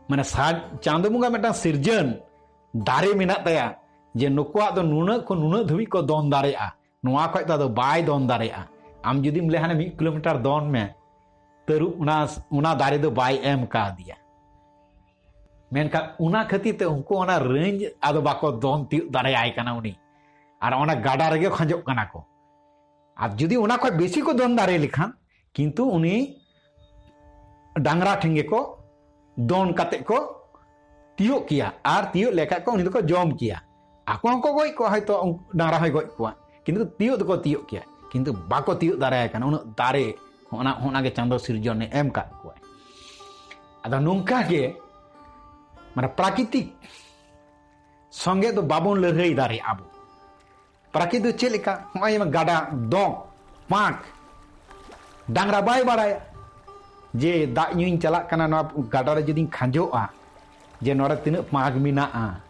ᱢᱟᱱᱮ ᱥᱟ-, ᱪᱟᱸᱫᱚ ᱵᱚᱸᱜᱟ ᱢᱤᱫᱴᱟᱝ ᱥᱤᱨᱡᱚᱱ ᱫᱟᱨᱮ ᱢᱮᱱᱟᱜ ᱛᱟᱭᱟ, ᱡᱮ ᱱᱩᱠᱩᱣᱟᱜ ᱫᱚ ᱱᱩᱱᱟᱹᱜ ᱠᱷᱚᱱ ᱱᱩᱱᱟᱹᱜ ᱫᱷᱟᱹᱵᱤᱡ ᱠᱚ ᱫᱚᱱ ᱫᱟᱲᱮᱭᱟᱜᱼᱟ, ᱱᱚᱣᱟ ᱠᱷᱚᱡ ᱫᱚ ᱟᱫᱚ ᱵᱟᱭ ᱫᱚᱱ ᱫᱟᱲᱮᱭᱟᱜᱼᱟ᱾ ᱟᱢ ᱡᱩᱫᱤᱢ ᱞᱟᱹᱭᱟ ᱦᱟᱱᱮ ᱢᱤᱫ ᱠᱤᱞᱳᱢᱤᱴᱟᱨ ᱫᱚᱱ ᱢᱮ, ᱛᱟᱹᱨᱩᱵ ᱚᱱᱟ, ᱚᱱᱟ ᱫᱟᱨᱮ ᱫᱚ ᱵᱟᱭ ᱮᱢ ᱠᱟᱣᱫᱮᱭᱟ᱾ ᱢᱮᱱᱠᱷᱟᱱ ᱚᱱᱟ ᱠᱷᱟᱹᱛᱤᱨ ᱛᱮ ᱩᱱᱠᱩ ᱚᱱᱟ ᱨᱮᱧᱡᱽ ᱟᱫᱚ ᱵᱟᱠᱚ ᱫᱚᱱ ᱛᱤᱭᱳᱜ ᱫᱟᱲᱮᱭᱟᱭ ᱠᱟᱱᱟ ᱩᱱᱤ, ᱟᱨ ᱚᱱᱟ ᱜᱟᱰᱟ ᱨᱮᱜᱮ ᱠᱷᱟᱸᱡᱚᱜ ᱠᱟᱱᱟ ᱠᱚ᱾ ᱟᱨ ᱡᱩᱫᱤ ᱚᱱᱟ ᱠᱷᱚᱡ ᱵᱮᱥᱤ ᱠᱚ ᱫᱚᱱ ᱫᱟᱲᱮ ᱞᱮᱠᱷᱟᱱ, ᱠᱤᱱᱛᱩ ᱩᱱᱤ ᱰᱟᱝᱨᱟ ᱴᱷᱮᱱ ᱜᱮᱠᱚ ᱫᱚᱱ ᱠᱟᱛᱮ ᱠᱚ ᱛᱤᱭᱳᱜ ᱠᱮᱭᱟ, ᱟᱨ ᱛᱤᱭᱳᱜ ᱞᱮᱠᱷᱟᱡ ᱠᱚ ᱩᱱᱤ ᱫᱚᱠᱚ ᱡᱚᱢ ᱠᱮᱭᱟ᱾ ᱟᱠᱚ ᱦᱚᱸᱠᱚ ᱜᱚᱡ ᱠᱚᱣᱟ, ᱦᱚᱭᱛᱳ ᱩᱱ-, ᱰᱟᱝᱨᱟ ᱦᱚᱸᱭ ᱜᱚᱡ ᱠᱚᱣᱟ, ᱠᱤᱱᱛᱩ ᱛᱤᱭᱳᱜ ᱫᱚᱠᱚ ᱛᱤᱭᱳᱜ ᱠᱮᱭᱟ, ᱠᱤᱱᱛᱩ ᱵᱟᱠᱚ ᱛᱤᱭᱳᱜ ᱫᱟᱲᱮᱭᱟᱭ ᱠᱟᱱᱟ᱾ ᱩᱱᱟᱹᱜ ᱫᱟᱨᱮ, ᱚᱱᱟ, ᱚᱱᱟ ᱜᱮ ᱪᱟᱸᱫᱚ ᱥᱤᱨᱡᱚᱱᱮ ᱮᱢ ᱠᱟᱜ ᱠᱚᱣᱟ᱾ ᱟᱫᱚ ᱱᱚᱝᱠᱟ ᱜᱮ ᱢᱟᱱᱮ ᱯᱨᱟᱠᱨᱤᱛᱤᱠ ᱥᱚᱸᱜᱮ ᱫᱚ ᱵᱟᱵᱚᱱ ᱞᱟᱹᱲᱦᱟᱹᱭ ᱫᱟᱲᱮᱭᱟᱜᱼᱟ ᱟᱵᱚ᱾ ᱯᱨᱟᱠᱨᱤᱛᱤᱠ ᱫᱚ ᱪᱮᱫ ᱞᱮᱠᱟ? ᱱᱚᱜᱼᱚᱭ ᱡᱮᱢᱚᱱ ᱜᱟᱰᱟ, ᱫᱚᱸᱜ, ᱯᱟᱸᱠ, ᱰᱟᱝᱨᱟ ᱵᱟᱭ ᱵᱟᱲᱟᱭᱟ ᱡᱮ ᱫᱟᱜ ᱧᱩᱧ ᱪᱟᱞᱟᱜ ᱠᱟᱱᱟ, ᱱᱚᱣᱟ ᱜᱟᱰᱟ ᱨᱮ ᱡᱩᱫᱤᱧ ᱠᱷᱟᱸᱡᱚᱜᱼᱟ, ᱡᱮ ᱱᱚᱰᱮ ᱛᱤᱱᱟᱹᱜ ᱯᱟᱸᱠ ᱢᱮᱱᱟᱜᱼᱟ,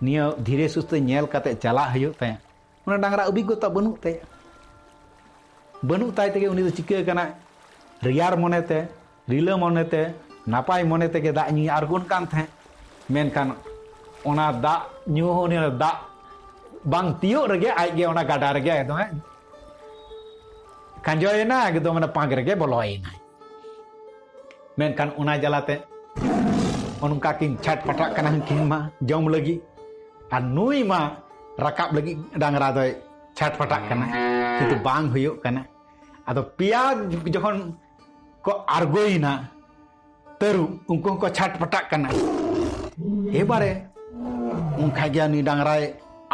ᱱᱤᱭᱟᱹ ᱫᱷᱤᱨᱮ ᱥᱩᱥᱛᱮ ᱧᱮᱞ ᱠᱟᱛᱮ ᱪᱟᱞᱟᱜ ᱦᱩᱭᱩᱜ ᱛᱟᱭᱟ᱾ ᱚᱱᱟ ᱰᱟᱝᱨᱟ ᱚᱵᱷᱤᱜᱽᱜᱚᱛᱟ ᱵᱟᱹᱱᱩᱜ ᱛᱟᱭᱟ᱾ ᱵᱟᱹᱱᱩᱜ ᱛᱟᱭ ᱛᱮᱜᱮ ᱩᱱᱤ ᱫᱚ ᱪᱤᱠᱟᱹ ᱠᱟᱱᱟᱭ? ᱨᱮᱭᱟᱲ ᱢᱚᱱᱮᱛᱮ, ᱨᱤᱞᱟᱹ ᱢᱚᱱᱮᱛᱮ, ᱱᱟᱯᱟᱭ ᱢᱚᱱᱮ ᱛᱮᱜᱮ ᱫᱟᱜ ᱧᱩᱭ ᱟᱬᱜᱚᱱ ᱠᱟᱱ ᱛᱟᱦᱮᱸᱫ᱾ ᱢᱮᱱᱠᱷᱟᱱ ᱚᱱᱟ ᱫᱟᱜ ᱧᱩ ᱦᱚᱸ, ᱩᱱᱤ ᱚᱱᱟ ᱫᱟᱜ ᱵᱟᱝ ᱛᱤᱭᱳᱜ ᱨᱮᱜᱮ ᱟᱡᱜᱮ ᱚᱱᱟ ᱜᱟᱰᱟ ᱨᱮᱜᱮ ᱮᱠᱫᱚᱢᱮ ᱠᱷᱟᱸᱡᱚᱭᱮᱱᱟ, ᱮᱠᱫᱚᱢ ᱚᱱᱟ ᱯᱟᱸᱠ ᱨᱮᱜᱮ ᱵᱚᱞᱚᱭᱮᱱᱟᱭ᱾ ᱢᱮᱱᱠᱷᱟᱱ ᱚᱱᱟ ᱡᱟᱞᱟᱛᱮ ᱚᱱᱠᱟ ᱠᱤᱱ ᱪᱷᱟᱴᱯᱟᱴᱟᱜ ᱠᱟᱱᱟ ᱩᱱᱠᱤᱱ ᱢᱟ ᱡᱚᱢ ᱞᱟᱹᱜᱤᱫ, ᱟᱨ ᱱᱩᱭ ᱢᱟ ᱨᱟᱠᱟᱵ ᱞᱟᱹᱜᱤᱫ ᱰᱟᱝᱨᱟ ᱫᱚᱭ ᱪᱷᱟᱴᱯᱟᱴᱟᱜ ᱠᱟᱱᱟ, ᱠᱤᱱᱛᱩ ᱵᱟᱝ ᱦᱩᱭᱩᱜ ᱠᱟᱱᱟ᱾ ᱟᱫᱚ ᱯᱮᱭᱟ ᱡᱚᱠᱷᱚᱱ ᱠᱚ ᱟᱬᱜᱚᱭᱮᱱᱟ ᱛᱟᱹᱨᱩᱵ, ᱩᱱᱠᱩ ᱦᱚᱸᱠᱚ ᱪᱷᱟᱴᱯᱟᱴᱟᱜ ᱠᱟᱱᱟ᱾ ᱮᱵᱟᱨᱮ ᱩᱱᱠᱷᱟᱡ ᱜᱮ ᱩᱱᱤ ᱰᱟᱝᱨᱟᱭ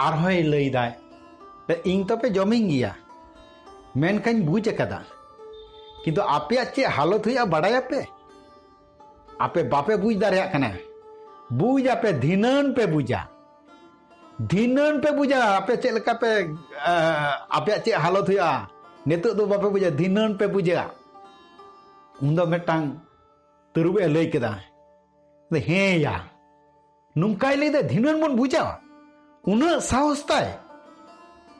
ᱟᱨᱦᱚᱸᱭ ᱞᱟᱹᱭᱫᱟᱭ, "ᱛᱮ ᱤᱧ ᱛᱚᱯᱮ ᱡᱚᱢᱤᱧ ᱜᱮᱭᱟ, ᱢᱮᱱᱠᱷᱟᱱ ᱵᱩᱡᱽ ᱟᱠᱟᱫᱟ, ᱠᱤᱱᱛᱩ ᱟᱯᱮᱭᱟᱜ ᱪᱮᱫ ᱦᱟᱞᱚᱛ ᱦᱩᱭᱩᱜᱼᱟ ᱵᱟᱲᱟᱭᱟᱯᱮ? ᱟᱯᱮ ᱵᱟᱯᱮ ᱵᱩᱡᱽ ᱫᱟᱲᱮᱭᱟᱜ ᱠᱟᱱᱟ, ᱵᱩᱡᱽ ᱟᱯᱮ, ᱫᱷᱤᱱᱟᱹᱱ ᱯᱮ ᱵᱩᱡᱟ᱾" ᱫᱷᱤᱱᱟᱹᱱ ᱯᱮ ᱵᱩᱡᱟ ᱟᱯᱮ ᱪᱮᱫ ᱞᱮᱠᱟ ᱯᱮ, ᱟᱯᱮᱭᱟᱜ ᱪᱮᱫ ᱦᱟᱞᱚᱛ ᱦᱩᱭᱩᱜᱼᱟ᱾ ᱱᱤᱛᱚᱜ ᱫᱚ ᱵᱟᱯᱮ ᱵᱩᱡᱟ, ᱫᱷᱤᱱᱟᱹᱱ ᱯᱮ ᱵᱩᱡᱟ᱾ ᱩᱱᱫᱚ ᱢᱤᱫᱴᱟᱝ ᱛᱟᱹᱨᱩᱵ ᱮ ᱞᱟᱹᱭ ᱠᱮᱫᱟ, "ᱦᱮᱸ ᱭᱟ, ᱱᱚᱝᱠᱟᱭ ᱞᱟᱹᱭᱫᱟ, ᱫᱷᱤᱱᱟᱹᱱ ᱵᱚᱱ ᱵᱩᱡᱟ, ᱩᱱᱟᱹᱜ ᱥᱟᱦᱚᱥ ᱛᱟᱭ,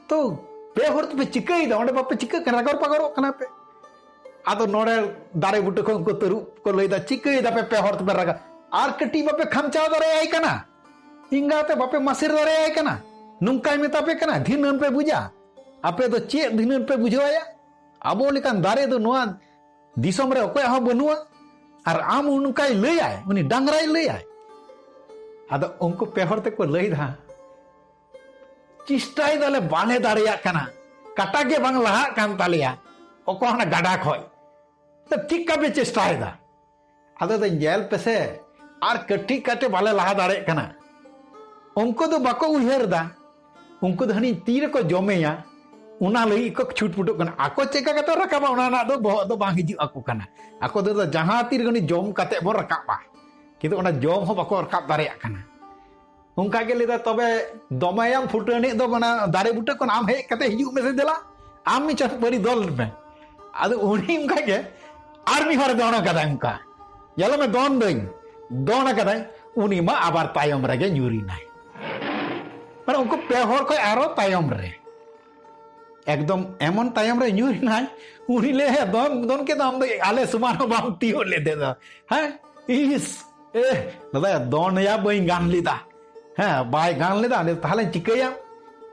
ᱛᱚ ᱯᱮ ᱦᱚᱲ ᱛᱮᱯᱮ ᱪᱤᱠᱟᱹᱭᱮᱫᱟ? ᱚᱸᱰᱮ ᱵᱟᱯᱮ ᱪᱤᱠᱟᱹᱜ ᱠᱟᱱᱟ, ᱨᱟᱜᱚᱲ ᱯᱟᱜᱚᱲᱚᱜ ᱠᱟᱱᱟ ᱯᱮ?" ᱟᱫᱚ ᱱᱚᱰᱮ ᱫᱟᱨᱮ ᱵᱩᱴᱟᱹ ᱠᱷᱚᱱ ᱩᱱᱠᱩ ᱛᱟᱹᱨᱩᱵ ᱠᱚ ᱞᱟᱹᱭᱫᱟ, "ᱪᱤᱠᱟᱹᱭᱮᱫᱟ ᱯᱮ ᱯᱮ ᱦᱚᱲ ᱛᱮᱯᱮ ᱨᱟᱜᱟ? ᱟᱨ ᱠᱟᱹᱴᱤᱡ ᱵᱟᱯᱮ ᱠᱷᱟᱢᱪᱟᱣ ᱫᱟᱲᱮᱭᱟᱭ ᱠᱟᱱᱟ? ᱮᱸᱜᱟᱛᱮ ᱵᱟᱯᱮ ᱢᱟᱥᱮᱨ ᱫᱟᱲᱮᱭᱟᱭ ᱠᱟᱱᱟ? ᱱᱚᱝᱠᱟᱭ ᱢᱮᱛᱟ ᱯᱮ ᱠᱟᱱᱟ, ᱫᱷᱤᱱᱟᱹᱱ ᱯᱮ ᱵᱩᱡᱟ? ᱟᱯᱮ ᱫᱚ ᱪᱮᱫ ᱫᱷᱤᱱᱟᱹᱱ ᱯᱮ ᱵᱩᱡᱷᱟᱹᱣᱟᱭᱟ? ᱟᱵᱚ ᱞᱮᱠᱟᱱ ᱫᱟᱨᱮ ᱫᱚ ᱱᱚᱣᱟ ᱫᱤᱥᱚᱢ ᱨᱮ ᱚᱠᱚᱭᱟᱜ ᱦᱚᱸ ᱵᱟᱹᱱᱩᱜᱼᱟ, ᱟᱨ ᱟᱢ ᱱᱚᱝᱠᱟᱭ ᱞᱟᱹᱭᱟᱭ, ᱩᱱᱤ ᱰᱟᱝᱨᱟᱭ ᱞᱟᱹᱭᱟᱭ?" ᱟᱫᱚ ᱩᱱᱠᱩ ᱯᱮ ᱦᱚᱲ ᱛᱮᱠᱚ ᱞᱟᱹᱭᱫᱟ, "ᱪᱮᱥᱴᱟᱭ ᱫᱟᱞᱮ, ᱵᱟᱞᱮ ᱫᱟᱲᱮᱭᱟᱜ ᱠᱟᱱᱟ, ᱠᱟᱴᱟ ᱜᱮ ᱵᱟᱝ ᱞᱟᱦᱟᱜ ᱠᱟᱱ ᱛᱟᱞᱮᱭᱟ ᱚᱠᱟ ᱚᱱᱟ ᱜᱟᱰᱟ ᱠᱷᱚᱡ᱾ ᱛᱚ ᱪᱮᱫᱠᱟ ᱯᱮ ᱪᱮᱥᱴᱟᱭᱮᱫᱟ?" ᱟᱫᱚ ᱫᱚ ᱧᱮᱞ ᱯᱮᱥᱮ, ᱟᱨ ᱠᱟᱹᱴᱤᱡ ᱠᱟᱹᱴᱤᱡ ᱵᱟᱞᱮ ᱞᱟᱦᱟ ᱫᱟᱲᱮᱭᱟᱜ ᱠᱟᱱᱟ᱾ ᱩᱱᱠᱩ ᱫᱚ ᱵᱟᱠᱚ ᱩᱭᱦᱟᱹᱨ ᱮᱫᱟ, ᱩᱱᱠᱩ ᱫᱚ ᱦᱟᱹᱱᱤ ᱛᱤ ᱨᱮᱠᱚ ᱡᱚᱢᱮᱭᱟ, ᱚᱱᱟ ᱞᱟᱹᱜᱤᱫ ᱠᱚ ᱪᱷᱩᱴᱯᱩᱴᱩᱜ ᱠᱟᱱᱟ᱾ ᱟᱠᱚ ᱪᱮᱫ ᱞᱮᱠᱟ ᱠᱟᱛᱮ ᱨᱟᱠᱟᱵᱟ, ᱚᱱᱟ ᱨᱮᱱᱟᱜ ᱫᱚ ᱵᱚᱦᱚᱜ ᱫᱚ ᱵᱟᱝ ᱦᱤᱡᱩᱜ ᱟᱠᱚ ᱠᱟᱱᱟ᱾ ᱟᱠᱚ ᱫᱚ ᱡᱟᱦᱟᱸ ᱛᱤ ᱨᱮᱜᱮ ᱩᱱᱤ ᱡᱚᱢ ᱠᱟᱛᱮ ᱵᱚᱱ ᱨᱟᱠᱟᱵᱟ, ᱠᱤᱱᱛᱩ ᱚᱱᱟ ᱡᱚᱢ ᱦᱚᱸ ᱵᱟᱠᱚ ᱨᱟᱠᱟᱵ ᱫᱟᱲᱮᱭᱟᱜ ᱠᱟᱱᱟ᱾ ᱚᱱᱠᱟ ᱜᱮ ᱞᱟᱹᱭᱫᱟ, "ᱛᱚᱵᱮ ᱫᱚᱢᱮᱭᱟᱢ ᱯᱷᱩᱴᱟᱹᱱᱤᱡ ᱫᱚ ᱚᱱᱟ ᱫᱟᱨᱮ ᱵᱩᱴᱟᱹ ᱠᱷᱚᱱ, ᱟᱢ ᱦᱮᱡ ᱠᱟᱛᱮ ᱦᱤᱡᱩᱜ ᱢᱮᱥᱮ ᱫᱮᱞᱟ, ᱟᱢ ᱢᱤᱫ ᱪᱷᱚᱴ ᱯᱟᱹᱨᱤ ᱫᱚᱞ ᱢᱮ᱾" ᱟᱫᱚ ᱩᱱᱤ ᱚᱱᱠᱟ ᱜᱮ ᱟᱨ ᱢᱤᱫ ᱦᱚᱲᱮ ᱫᱚᱱ ᱟᱠᱟᱫᱟ, ᱚᱱᱠᱟ, "ᱧᱮᱞᱚᱜ ᱢᱮ, ᱫᱚᱱ ᱫᱟᱹᱧ", ᱫᱚᱱ ᱟᱠᱟᱫᱟᱭ, ᱩᱱᱤ ᱢᱟ ᱟᱵᱟᱨ ᱛᱟᱭᱚᱢ ᱨᱮᱜᱮ ᱧᱩᱨ ᱮᱱᱟᱭ᱾ ᱢᱟᱱᱮ ᱩᱱᱠᱩ ᱯᱮ ᱦᱚᱲ ᱠᱷᱚᱱ ᱟᱨᱚ ᱛᱟᱭᱚᱢ ᱨᱮ, ᱮᱠᱫᱚᱢ ᱮᱢᱚᱱ ᱛᱟᱭᱚᱢ ᱨᱮ ᱧᱩᱨ ᱮᱱᱟᱭ, ᱩᱱᱤ ᱞᱟᱹᱭᱟ, "ᱫᱚᱱ, ᱫᱚᱱ ᱠᱮᱫ ᱫᱚ ᱟᱢ ᱫᱚ ᱟᱞᱮ ᱥᱚᱢᱟᱱ ᱦᱚᱸ ᱵᱟᱢ ᱛᱤᱭᱳᱜ ᱞᱮᱫ ᱫᱚ, ᱦᱮᱸ? ᱤᱥ, ᱮ, ᱫᱟᱫᱟ, ᱫᱚᱱ ᱭᱟ ᱵᱟᱹᱧ ᱜᱟᱱ ᱞᱮᱫᱟ, ᱦᱮᱸ, ᱵᱟᱭ ᱜᱟᱱ ᱞᱮᱫᱟ, ᱞᱟᱹᱭ, ᱛᱟᱦᱚᱞᱮᱧ ᱪᱤᱠᱟᱹᱭᱟ?"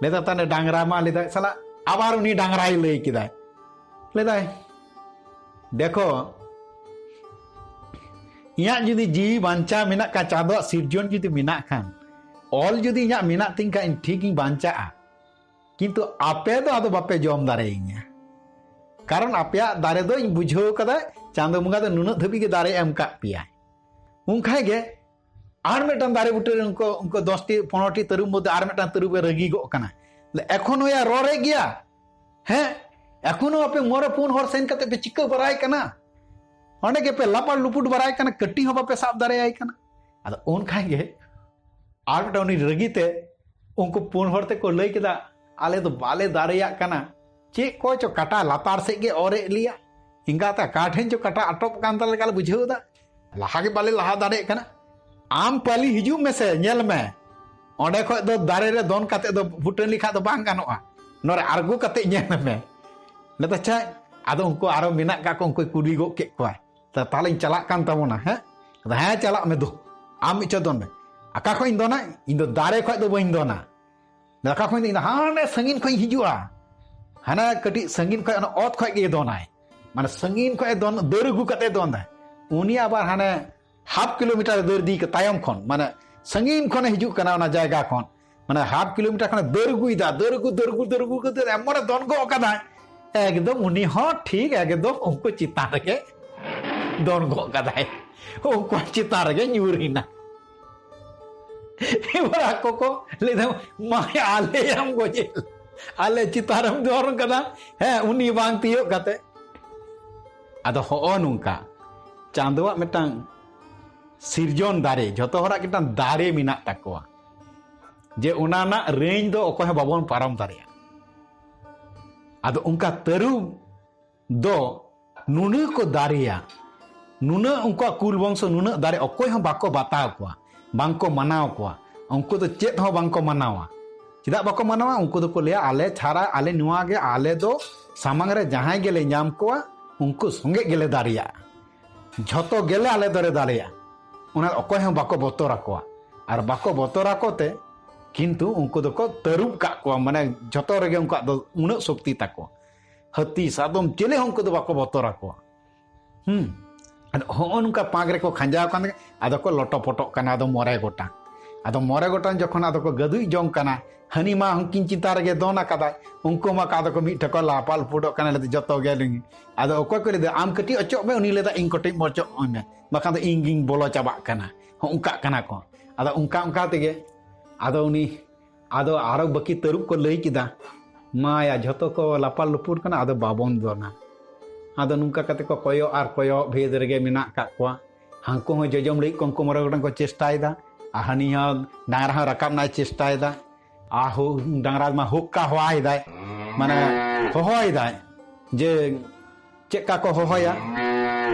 ᱞᱟᱹᱭ ᱫᱟ, "ᱛᱟᱦᱞᱮ ᱰᱟᱝᱨᱟ ᱢᱟ", ᱞᱟᱹᱭ ᱫᱟ, ᱥᱟᱞᱟ, ᱟᱵᱟᱨ ᱩᱱᱤ ᱰᱟᱝᱨᱟᱭ ᱞᱟᱹᱭ ᱠᱮᱫᱟᱭ, ᱞᱟᱹᱭ ᱫᱟᱭ, "ᱫᱮᱠᱷᱚ, ᱤᱧᱟᱹᱜ ᱡᱩᱫᱤ ᱡᱤᱣᱤ ᱵᱟᱧᱪᱟᱣ ᱢᱮᱱᱟᱜ ᱠᱷᱟᱱ, ᱪᱟᱸᱫᱳᱣᱟᱜ ᱥᱤᱨᱡᱚᱱ ᱡᱩᱫᱤ ᱢᱮᱱᱟᱜ ᱠᱷᱟᱱ, ᱚᱞ ᱡᱩᱫᱤ ᱤᱧᱟᱹᱜ ᱢᱮᱱᱟᱜ ᱛᱤᱧ ᱠᱷᱟᱱ, ᱤᱧ ᱴᱷᱤᱠ ᱤᱧ ᱵᱟᱧᱪᱟᱜᱼᱟ, ᱠᱤᱱᱛᱩ ᱟᱯᱮ ᱫᱚ ᱟᱫᱚ ᱵᱟᱯᱮ ᱡᱚᱢ ᱫᱟᱲᱮᱭᱟᱹᱧᱟ, ᱠᱟᱨᱚᱱ ᱟᱯᱮᱭᱟᱜ ᱫᱟᱨᱮ ᱫᱚ ᱤᱧ ᱵᱩᱡᱷᱟᱹᱣ ᱠᱟᱫᱟ, ᱪᱟᱸᱫᱳ ᱵᱚᱸᱜᱟ ᱫᱚ ᱱᱩᱱᱟᱹᱜ ᱫᱷᱟᱹᱵᱤᱡ ᱜᱮ ᱫᱟᱨᱮ ᱮᱢ ᱠᱟᱜ ᱯᱮᱭᱟᱭ᱾" ᱩᱱ ᱠᱷᱟᱡ ᱜᱮ ᱟᱨ ᱢᱤᱫᱴᱟᱝ ᱫᱟᱨᱮ ᱵᱩᱴᱟᱹ ᱨᱮ ᱩᱱᱠᱩ, ᱩᱱᱠᱩ ᱫᱚᱥᱴᱤ, ᱯᱚᱱᱨᱚᱴᱤ ᱛᱟᱹᱨᱩᱵ ᱢᱚᱫᱽᱫᱷᱮ ᱟᱨ ᱢᱤᱫᱴᱟᱝ ᱛᱟᱹᱨᱩᱵ ᱮ ᱨᱟᱹᱜᱤ ᱜᱚᱜ ᱠᱟᱱᱟ, ᱞᱟᱹᱭ, "ᱮᱠᱷᱚᱱᱳ ᱭᱟ ᱨᱚᱲᱮᱫ ᱜᱮᱭᱟ, ᱦᱮᱸ, ᱮᱠᱷᱚᱱᱳ ᱟᱯᱮ ᱢᱚᱬᱮ ᱯᱩᱱ ᱦᱚᱲ ᱥᱮᱱ ᱠᱟᱛᱮ ᱯᱮ ᱪᱤᱠᱟᱹ ᱵᱟᱲᱟᱭ ᱠᱟᱱᱟ, ᱚᱸᱰᱮ ᱜᱮᱯᱮ ᱞᱟᱯᱟᱲ ᱞᱩᱯᱩᱴ ᱵᱟᱲᱟᱭ ᱠᱟᱱᱟ, ᱠᱟᱹᱴᱤᱡ ᱦᱚᱸ ᱵᱟᱯᱮ ᱥᱟᱵ ᱫᱟᱲᱮᱭᱟᱭ ᱠᱟᱱᱟ?" ᱟᱫᱚ ᱩᱱ ᱠᱷᱟᱱ ᱜᱮ ᱟᱨ ᱢᱤᱫᱴᱟᱝ ᱩᱱᱤ ᱨᱟᱹᱜᱤ ᱛᱮ ᱩᱱᱠᱩ ᱯᱩᱱ ᱦᱚᱲ ᱛᱮᱠᱚ ᱞᱟᱹᱭ ᱠᱮᱫᱟ, "ᱟᱞᱮ ᱫᱚ ᱵᱟᱞᱮ ᱫᱟᱲᱮᱭᱟᱜ ᱠᱟᱱᱟ, ᱪᱮᱫ ᱠᱚ ᱪᱚ ᱠᱟᱴᱟ ᱞᱟᱛᱟᱨ ᱥᱮᱫ ᱜᱮ ᱚᱨᱮᱫ ᱞᱮᱭᱟ, ᱮᱸᱜᱟᱛᱮ ᱚᱠᱟ ᱴᱷᱮᱱ ᱪᱚ ᱠᱟᱴᱟ ᱟᱴᱚᱠ ᱠᱟᱱ ᱛᱟᱞᱮ ᱞᱮᱠᱟ ᱞᱮ ᱵᱩᱡᱷᱟᱹᱣ ᱮᱫᱟ, ᱞᱟᱦᱟ ᱜᱮ ᱵᱟᱞᱮ ᱞᱟᱦᱟ ᱫᱟᱲᱮᱭᱟᱜ ᱠᱟᱱᱟ᱾ ᱟᱢ ᱯᱟᱞᱤ ᱦᱤᱡᱩᱜ ᱢᱮᱥᱮ, ᱧᱮᱞ ᱢᱮ, ᱚᱸᱰᱮ ᱠᱷᱚᱡ ᱫᱚ ᱫᱟᱨᱮ ᱨᱮ ᱫᱚᱱ ᱠᱟᱛᱮ ᱫᱚ ᱯᱷᱩᱴᱟᱹᱱ ᱞᱮᱠᱷᱟᱡ ᱫᱚ ᱵᱟᱝ ᱜᱟᱱᱚᱜᱼᱟ, ᱱᱚᱰᱮ ᱟᱬᱜᱚ ᱠᱟᱛᱮ ᱧᱮᱞ ᱢᱮ᱾" ᱞᱟᱹᱭᱫᱟ, "ᱪᱮᱫ?" ᱟᱫᱚ ᱩᱱᱠᱩ ᱟᱨᱚ ᱢᱮᱱᱟᱜ ᱠᱟᱜ ᱠᱚ, ᱩᱱᱠᱩᱭ ᱠᱩᱞᱤ ᱜᱚᱫ ᱠᱮᱫ ᱠᱚᱣᱟ, "ᱛᱟ-, ᱛᱟᱦᱞᱮᱧ ᱪᱟᱞᱟᱜ ᱠᱟᱱ ᱛᱟᱵᱚᱱᱟ, ᱦᱮᱸ?" ᱟᱫᱚ, "ᱦᱮᱸ, ᱪᱟᱞᱟᱜ ᱢᱮ ᱫᱩ, ᱟᱢ ᱢᱤᱫ ᱪᱷᱚᱴ ᱫᱚᱱ ᱢᱮ᱾" "ᱚᱠᱟ ᱠᱷᱚᱡ ᱤᱧ ᱫᱚᱱᱟ? ᱤᱧ ᱫᱚ ᱫᱟᱨᱮ ᱠᱷᱚᱡ ᱫᱚ ᱵᱟᱹᱧ ᱫᱚᱱᱟ᱾" ᱞᱟᱹᱭᱫᱟ, "ᱚᱠᱟ ᱠᱷᱚᱡ ᱤᱧ ᱫᱚᱱᱟ?" "ᱦᱟᱱᱮ ᱥᱟᱺᱜᱤᱧ ᱠᱷᱚᱡ ᱤᱧ ᱦᱤᱡᱩᱜᱼᱟ, ᱦᱟᱱᱮ ᱠᱟᱹᱴᱤᱡ ᱥᱟᱺᱜᱤᱧ ᱠᱷᱚᱡ ᱚᱱᱟ ᱚᱛ ᱠᱷᱚᱡ ᱜᱮ ᱫᱚᱱᱟᱭ, ᱢᱟᱱᱮ ᱥᱟᱺᱜᱤᱧ ᱠᱷᱚᱡ ᱮ ᱫᱚᱱ, ᱫᱟᱹᱲ ᱟᱹᱜᱩ ᱠᱟᱛᱮ ᱫᱚᱱ ᱫᱟᱭ᱾" ᱩᱱᱤ ᱟᱵᱟᱨ ᱦᱟᱱᱮ ᱦᱟᱯ ᱠᱤᱞᱳᱢᱤᱴᱟᱨ ᱫᱟᱹᱲ ᱤᱫᱤ ᱠᱟᱛᱮ ᱛᱟᱭᱚᱢ ᱠᱷᱚᱱ, ᱢᱟᱱᱮ ᱥᱟᱺᱜᱤᱧ ᱠᱷᱚᱱᱮ ᱦᱤᱡᱩᱜ ᱠᱟᱱᱟ ᱚᱱᱟ ᱡᱟᱭᱜᱟ ᱠᱷᱚᱱ, ᱢᱟᱱᱮ ᱦᱟᱯ ᱠᱤᱞᱳᱢᱤᱴᱟᱨ ᱠᱷᱚᱱᱮ ᱫᱟᱹᱲ ᱟᱹᱜᱩᱭᱮᱫᱟ, ᱫᱟᱹᱲ ᱟᱹᱜᱩ, ᱫᱟᱹᱲ ᱟᱹᱜᱩ, ᱫᱟᱹᱲ ᱟᱹᱜᱩ ᱠᱟᱛᱮ ᱮᱢᱚᱱᱮ ᱫᱚᱱ ᱜᱚᱜ ᱠᱟᱫᱟᱭ, ᱮᱠᱫᱚᱢ ᱩᱱᱤ ᱦᱚᱸ ᱴᱷᱤᱠ ᱮᱠᱫᱚᱢ ᱩᱱᱠᱩ ᱪᱮᱛᱟᱱ ᱨᱮᱜᱮ ᱫᱚᱱ ᱜᱚᱜ ᱠᱟᱫᱟᱭ, ᱩᱱᱠᱩ ᱪᱮᱛᱟᱱ ᱨᱮᱜᱮ ᱧᱩᱨ ᱮᱱᱟ᱾ ᱮᱵᱟᱨ ᱟᱠᱚ ᱠᱚ ᱞᱟᱹᱭᱫᱟ, "ᱢᱟᱭ, ᱟᱞᱮᱭᱟᱢ ᱜᱚᱡᱮ, ᱟᱞᱮ ᱪᱮᱛᱟᱱ ᱨᱮᱢ ᱫᱚᱱ ᱠᱟᱫᱟ, ᱦᱮᱸ, ᱩᱱᱤ ᱵᱟᱝ ᱛᱤᱭᱳᱜ ᱠᱟᱛᱮ?" ᱟᱫᱚ ᱦᱚᱸᱜᱼᱚ ᱱᱚᱝᱠᱟ ᱪᱟᱸᱫᱳᱣᱟᱜ ᱢᱤᱫᱴᱟᱝ ᱥᱤᱨᱡᱚᱱ ᱫᱟᱨᱮ, ᱡᱷᱚᱛᱚ ᱦᱚᱲᱟᱜ ᱢᱤᱫᱴᱟᱝ ᱫᱟᱨᱮ ᱢᱮᱱᱟᱜ ᱛᱟᱠᱚᱣᱟ, ᱡᱮ ᱚᱱᱟ ᱨᱮᱱᱟᱜ ᱨᱮᱧᱡᱽ ᱫᱚ ᱚᱠᱚᱭ ᱦᱚᱸ ᱵᱟᱵᱚᱱ ᱯᱟᱨᱚᱢ ᱫᱟᱲᱮᱭᱟᱜᱼᱟ᱾ ᱟᱫᱚ ᱚᱱᱠᱟ ᱛᱟᱹᱨᱩᱵ ᱫᱚ ᱱᱩᱱᱟᱹᱜ ᱠᱚ ᱫᱟᱨᱮᱭᱟ, ᱱᱩᱱᱟᱹᱜ ᱩᱱᱠᱩᱣᱟᱜ ᱠᱩᱞ ᱵᱚᱝᱥᱚ, ᱱᱩᱱᱟᱹᱜ ᱫᱟᱨᱮ, ᱚᱠᱚᱭ ᱦᱚᱸ ᱵᱟᱠᱚ ᱵᱟᱛᱟᱣ ᱠᱚᱣᱟ, ᱵᱟᱝᱠᱚ ᱢᱟᱱᱟᱣ ᱠᱚᱣᱟ, ᱩᱱᱠᱩ ᱫᱚ ᱪᱮᱫ ᱦᱚᱸ ᱵᱟᱝᱠᱚ ᱢᱟᱱᱟᱣᱟ᱾ ᱪᱮᱫᱟᱜ ᱵᱟᱠᱚ ᱢᱟᱱᱟᱣᱟ? ᱩᱱᱠᱩ ᱫᱚᱠᱚ ᱞᱟᱹᱭᱟ, "ᱟᱞᱮ ᱪᱷᱟᱲᱟ, ᱟᱞᱮ ᱱᱚᱣᱟ ᱜᱮ, ᱟᱞᱮ ᱫᱚ ᱥᱟᱢᱟᱝ ᱨᱮ ᱡᱟᱦᱟᱸᱭ ᱜᱮᱞᱮ ᱧᱟᱢ ᱠᱚᱣᱟ, ᱩᱱᱠᱩ ᱥᱚᱸᱜᱮ ᱜᱮᱞᱮ ᱫᱟᱲᱮᱭᱟᱜᱼᱟ, ᱡᱷᱚᱛᱚ ᱜᱮᱞᱮ ᱟᱞᱮ ᱫᱚᱞᱮ ᱫᱟᱲᱮᱭᱟᱜᱼᱟ᱾" ᱚᱱᱟ ᱚᱠᱚᱭ ᱦᱚᱸ ᱵᱟᱠᱚ ᱵᱚᱛᱚᱨ ᱟᱠᱚᱣᱟ᱾ ᱟᱨ ᱵᱟᱠᱚ ᱵᱚᱛᱚᱨ ᱟᱠᱚ ᱛᱮ ᱠᱤᱱᱛᱩ ᱩᱱᱠᱩ ᱫᱚᱠᱚ ᱛᱟᱹᱨᱩᱵ ᱠᱟᱜ ᱠᱚᱣᱟ, ᱢᱟᱱᱮ ᱡᱷᱚᱛᱚ ᱨᱮᱜᱮ ᱩᱱᱠᱩᱣᱟᱜ ᱫᱚ ᱩᱱᱟᱹᱜ ᱥᱚᱠᱛᱤ ᱛᱟᱠᱚ᱾ ᱦᱟᱹᱛᱤ, ᱥᱟᱫᱚᱢ, ᱪᱤᱞᱤ ᱦᱚᱸ ᱩᱱᱠᱩ ᱫᱚ ᱵᱟᱠᱚ ᱵᱚᱛᱚᱨ ᱟᱠᱚᱣᱟ᱾ ᱦᱩᱸ᱾ ᱟᱫᱚ ᱦᱚᱸᱜᱼᱚ ᱱᱚᱝᱠᱟ ᱯᱟᱸᱠ ᱨᱮᱠᱚ ᱠᱷᱟᱸᱡᱟᱣ ᱠᱟᱱ ᱛᱮᱜᱮ ᱟᱫᱚ ᱠᱚ ᱞᱚᱴᱚᱯᱚᱴᱚᱜ ᱠᱟᱱᱟ, ᱟᱫᱚ ᱢᱚᱬᱮ ᱜᱚᱴᱟᱝ᱾ ᱟᱫᱚ ᱢᱚᱬᱮ ᱜᱚᱴᱟᱝ ᱡᱚᱠᱷᱚᱱ ᱟᱫᱚ ᱠᱚ ᱜᱟᱹᱫᱩᱡ ᱡᱚᱝ ᱠᱟᱱᱟ, ᱦᱟᱹᱱᱤ ᱢᱟ ᱩᱱᱠᱤᱱ ᱪᱮᱛᱟᱱ ᱨᱮᱜᱮ ᱫᱚᱱ ᱟᱠᱟᱫᱟᱭ, ᱩᱱᱠᱩ ᱢᱟ ᱟᱫᱚ ᱠᱚ ᱢᱤᱫ ᱴᱷᱮᱱ ᱠᱚ ᱞᱟᱯᱟᱞ ᱯᱩᱰᱚᱜ ᱠᱟᱱᱟ, ᱞᱟᱹᱭᱫᱟ, "ᱡᱚᱛᱚ ᱜᱮ ᱟᱹᱞᱤᱧ᱾" ᱟᱫᱚ ᱚᱠᱚᱭ ᱠᱚ ᱞᱟᱹᱭᱫᱟ, "ᱟᱢ ᱠᱟᱹᱴᱤᱡ ᱚᱪᱚᱜ ᱢᱮ", ᱩᱱᱤ ᱞᱟᱹᱭᱫᱟ, "ᱤᱧ ᱠᱟᱹᱴᱤᱡ ᱚᱪᱚᱜ ᱢᱮ, ᱵᱟᱠᱷᱟᱱ ᱫᱚ ᱤᱧ ᱜᱤᱧ ᱵᱚᱞᱚ ᱪᱟᱵᱟᱜ ᱠᱟᱱᱟ", ᱦᱚᱸ ᱚᱱᱠᱟᱜ ᱠᱟᱱᱟ ᱠᱚ᱾ ᱟᱫᱚ ᱚᱱᱠᱟ ᱚᱱᱠᱟ ᱛᱮᱜᱮ ᱟᱫᱚ ᱩᱱᱤ ᱟᱫᱚ ᱟᱨᱚ ᱵᱟᱹᱠᱤ ᱛᱟᱹᱨᱩᱵ ᱠᱚ ᱞᱟᱹᱭ ᱠᱮᱫᱟ, "ᱢᱟᱭᱟ, ᱡᱷᱚᱛᱚ ᱠᱚ ᱞᱟᱯᱟᱞ ᱞᱩᱯᱩᱨ ᱠᱟᱱᱟ, ᱟᱫᱚ ᱵᱟᱵᱚᱱ ᱫᱚᱱᱟ᱾" ᱟᱫᱚ ᱱᱚᱝᱠᱟ ᱠᱟᱛᱮ ᱠᱚ ᱠᱚᱭᱚᱜ ᱟᱨ ᱠᱚᱭᱚᱜ ᱵᱷᱮᱫ ᱨᱮᱜᱮ ᱢᱮᱱᱟᱜ ᱠᱟᱜ ᱠᱚᱣᱟ᱾ ᱦᱟᱱᱠᱩ ᱦᱚᱸ ᱡᱚᱡᱚᱢ ᱞᱟᱹᱜᱤᱫ ᱠᱚ ᱩᱱᱠᱩ ᱢᱚᱬᱮ ᱜᱚᱴᱟᱝ ᱠᱚ ᱪᱮᱥᱴᱟᱭᱮᱫᱟ, ᱟᱨ ᱦᱟᱹᱱᱤ ᱦᱚᱸ ᱰᱟᱝᱨᱟ ᱦᱚᱸ ᱨᱟᱠᱟᱵ ᱨᱮᱱᱟᱜ ᱮ ᱪᱮᱥᱴᱟᱭᱮᱫᱟ᱾ ᱟᱦᱳ, ᱰᱟᱝᱨᱟ ᱢᱟ ᱦᱩᱠᱠᱟ ᱦᱚᱦᱚᱭᱮᱫᱟᱭ, ᱢᱟᱱᱮ ᱦᱚᱦᱚᱭᱮᱫᱟᱭ ᱡᱮ ᱪᱮᱫ ᱠᱟ ᱠᱚ ᱦᱚᱦᱚᱭᱟ,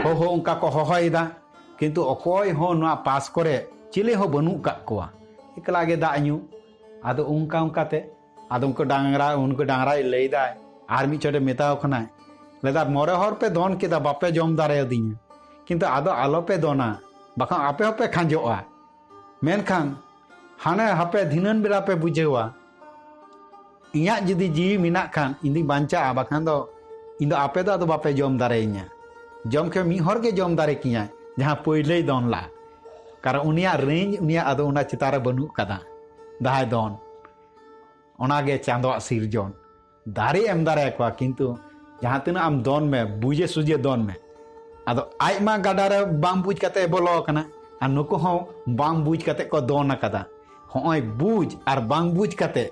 ᱦᱚᱦᱚ ᱚᱱᱠᱟ ᱠᱚ ᱦᱚᱦᱚᱭᱮᱫᱟ, ᱠᱤᱱᱛᱩ ᱚᱠᱚᱭ ᱦᱚᱸ ᱱᱚᱣᱟ ᱯᱟᱥ ᱠᱚᱨᱮ ᱪᱤᱞᱤ ᱦᱚᱸ ᱵᱟᱹᱱᱩᱜ ᱠᱟᱜ ᱠᱚᱣᱟ, ᱮᱠᱞᱟ ᱜᱮ ᱫᱟᱜ ᱧᱩ᱾ ᱟᱫᱚ ᱚᱱᱠᱟ ᱚᱱᱠᱟᱛᱮ ᱟᱫᱚ ᱩᱱᱠᱩ ᱰᱟᱝᱨᱟ, ᱩᱱᱠᱩ ᱰᱟᱝᱨᱟᱭ ᱞᱟᱹᱭᱫᱟᱭ, ᱟᱨ ᱢᱤᱫ ᱪᱷᱚᱴᱮ ᱢᱮᱛᱟᱣ ᱠᱟᱱᱟᱭ, ᱞᱟᱹᱭᱫᱟ, "ᱢᱚᱬᱮ ᱦᱚᱲ ᱯᱮ ᱫᱚᱱ ᱠᱮᱫᱟ, ᱵᱟᱯᱮ ᱡᱚᱢ ᱫᱟᱲᱮᱭᱟᱫᱤᱧᱟ, ᱠᱤᱱᱛᱩ ᱟᱫᱚ ᱟᱞᱚᱯᱮ ᱫᱚᱱᱟ, ᱵᱟᱠᱷᱟᱱ ᱟᱯᱮ ᱦᱚᱸᱯᱮ ᱠᱷᱟᱸᱡᱚᱜᱼᱟ᱾ ᱢᱮᱱᱠᱷᱟᱱ ᱦᱟᱱᱮ ᱦᱟᱯᱮ ᱫᱷᱤᱱᱟᱹᱱ ᱵᱮᱲᱟ ᱯᱮ ᱵᱩᱡᱷᱟᱹᱣᱟ, ᱤᱧᱟᱹᱜ ᱡᱩᱫᱤ ᱡᱤᱣᱤ ᱢᱮᱱᱟᱜ ᱠᱷᱟᱱ ᱤᱧ ᱫᱩᱧ ᱵᱟᱧᱪᱟᱜᱼᱟ, ᱵᱟᱠᱷᱟᱱ ᱫᱚ ᱤᱧ ᱫᱚ ᱟᱯᱮ ᱫᱚ ᱟᱫᱚ ᱵᱟᱯᱮ ᱡᱚᱢ ᱫᱟᱲᱮᱭᱟᱹᱧᱟ᱾ ᱡᱚᱢ ᱠᱮ ᱢᱤᱫ ᱦᱚᱲ ᱜᱮ ᱡᱚᱢ ᱫᱟᱲᱮ ᱠᱤᱧᱟᱭ, ᱡᱟᱦᱟᱸ ᱯᱳᱭᱞᱳᱭ ᱫᱚᱱ ᱞᱟᱜᱼᱟ, ᱠᱟᱨᱚᱱ ᱩᱱᱤᱭᱟᱜ ᱨᱮᱧᱡᱽ ᱩᱱᱤᱭᱟᱜ ᱟᱫᱚ ᱚᱱᱟ ᱪᱮᱛᱟᱱ ᱨᱮ ᱵᱟᱹᱱᱩᱜ ᱠᱟᱫᱟ, ᱫᱟᱦᱟᱭ ᱫᱚᱱ, ᱚᱱᱟᱜᱮ ᱪᱟᱸᱫᱳᱣᱟᱜ ᱥᱤᱨᱡᱚᱱ᱾ ᱫᱟᱨᱮ ᱮᱢ ᱫᱟᱲᱮᱭᱟᱠᱚᱣᱟ, ᱠᱤᱱᱛᱩ ᱡᱟᱦᱟᱸ ᱛᱤᱱᱟᱹᱜ ᱟᱢ ᱫᱚᱱ ᱢᱮ, ᱵᱩᱡᱮ ᱥᱩᱡᱮ ᱫᱚᱱ ᱢᱮ᱾ ᱟᱫᱚ ᱟᱡ ᱢᱟ ᱜᱟᱰᱟ ᱨᱮ ᱵᱟᱝ ᱵᱩᱡᱽ ᱠᱟᱛᱮ ᱵᱚᱞᱚ ᱟᱠᱟᱱᱟ, ᱟᱨ ᱱᱩᱠᱩ ᱦᱚᱸ ᱵᱟᱝ ᱵᱩᱡᱽ ᱠᱟᱛᱮ ᱠᱚ ᱫᱚᱱ ᱟᱠᱟᱫᱟ᱾ ᱦᱚᱸᱜᱼᱚᱭ ᱵᱩᱡᱽ ᱟᱨ ᱵᱟᱝ ᱵᱩᱡᱽ ᱠᱟᱛᱮ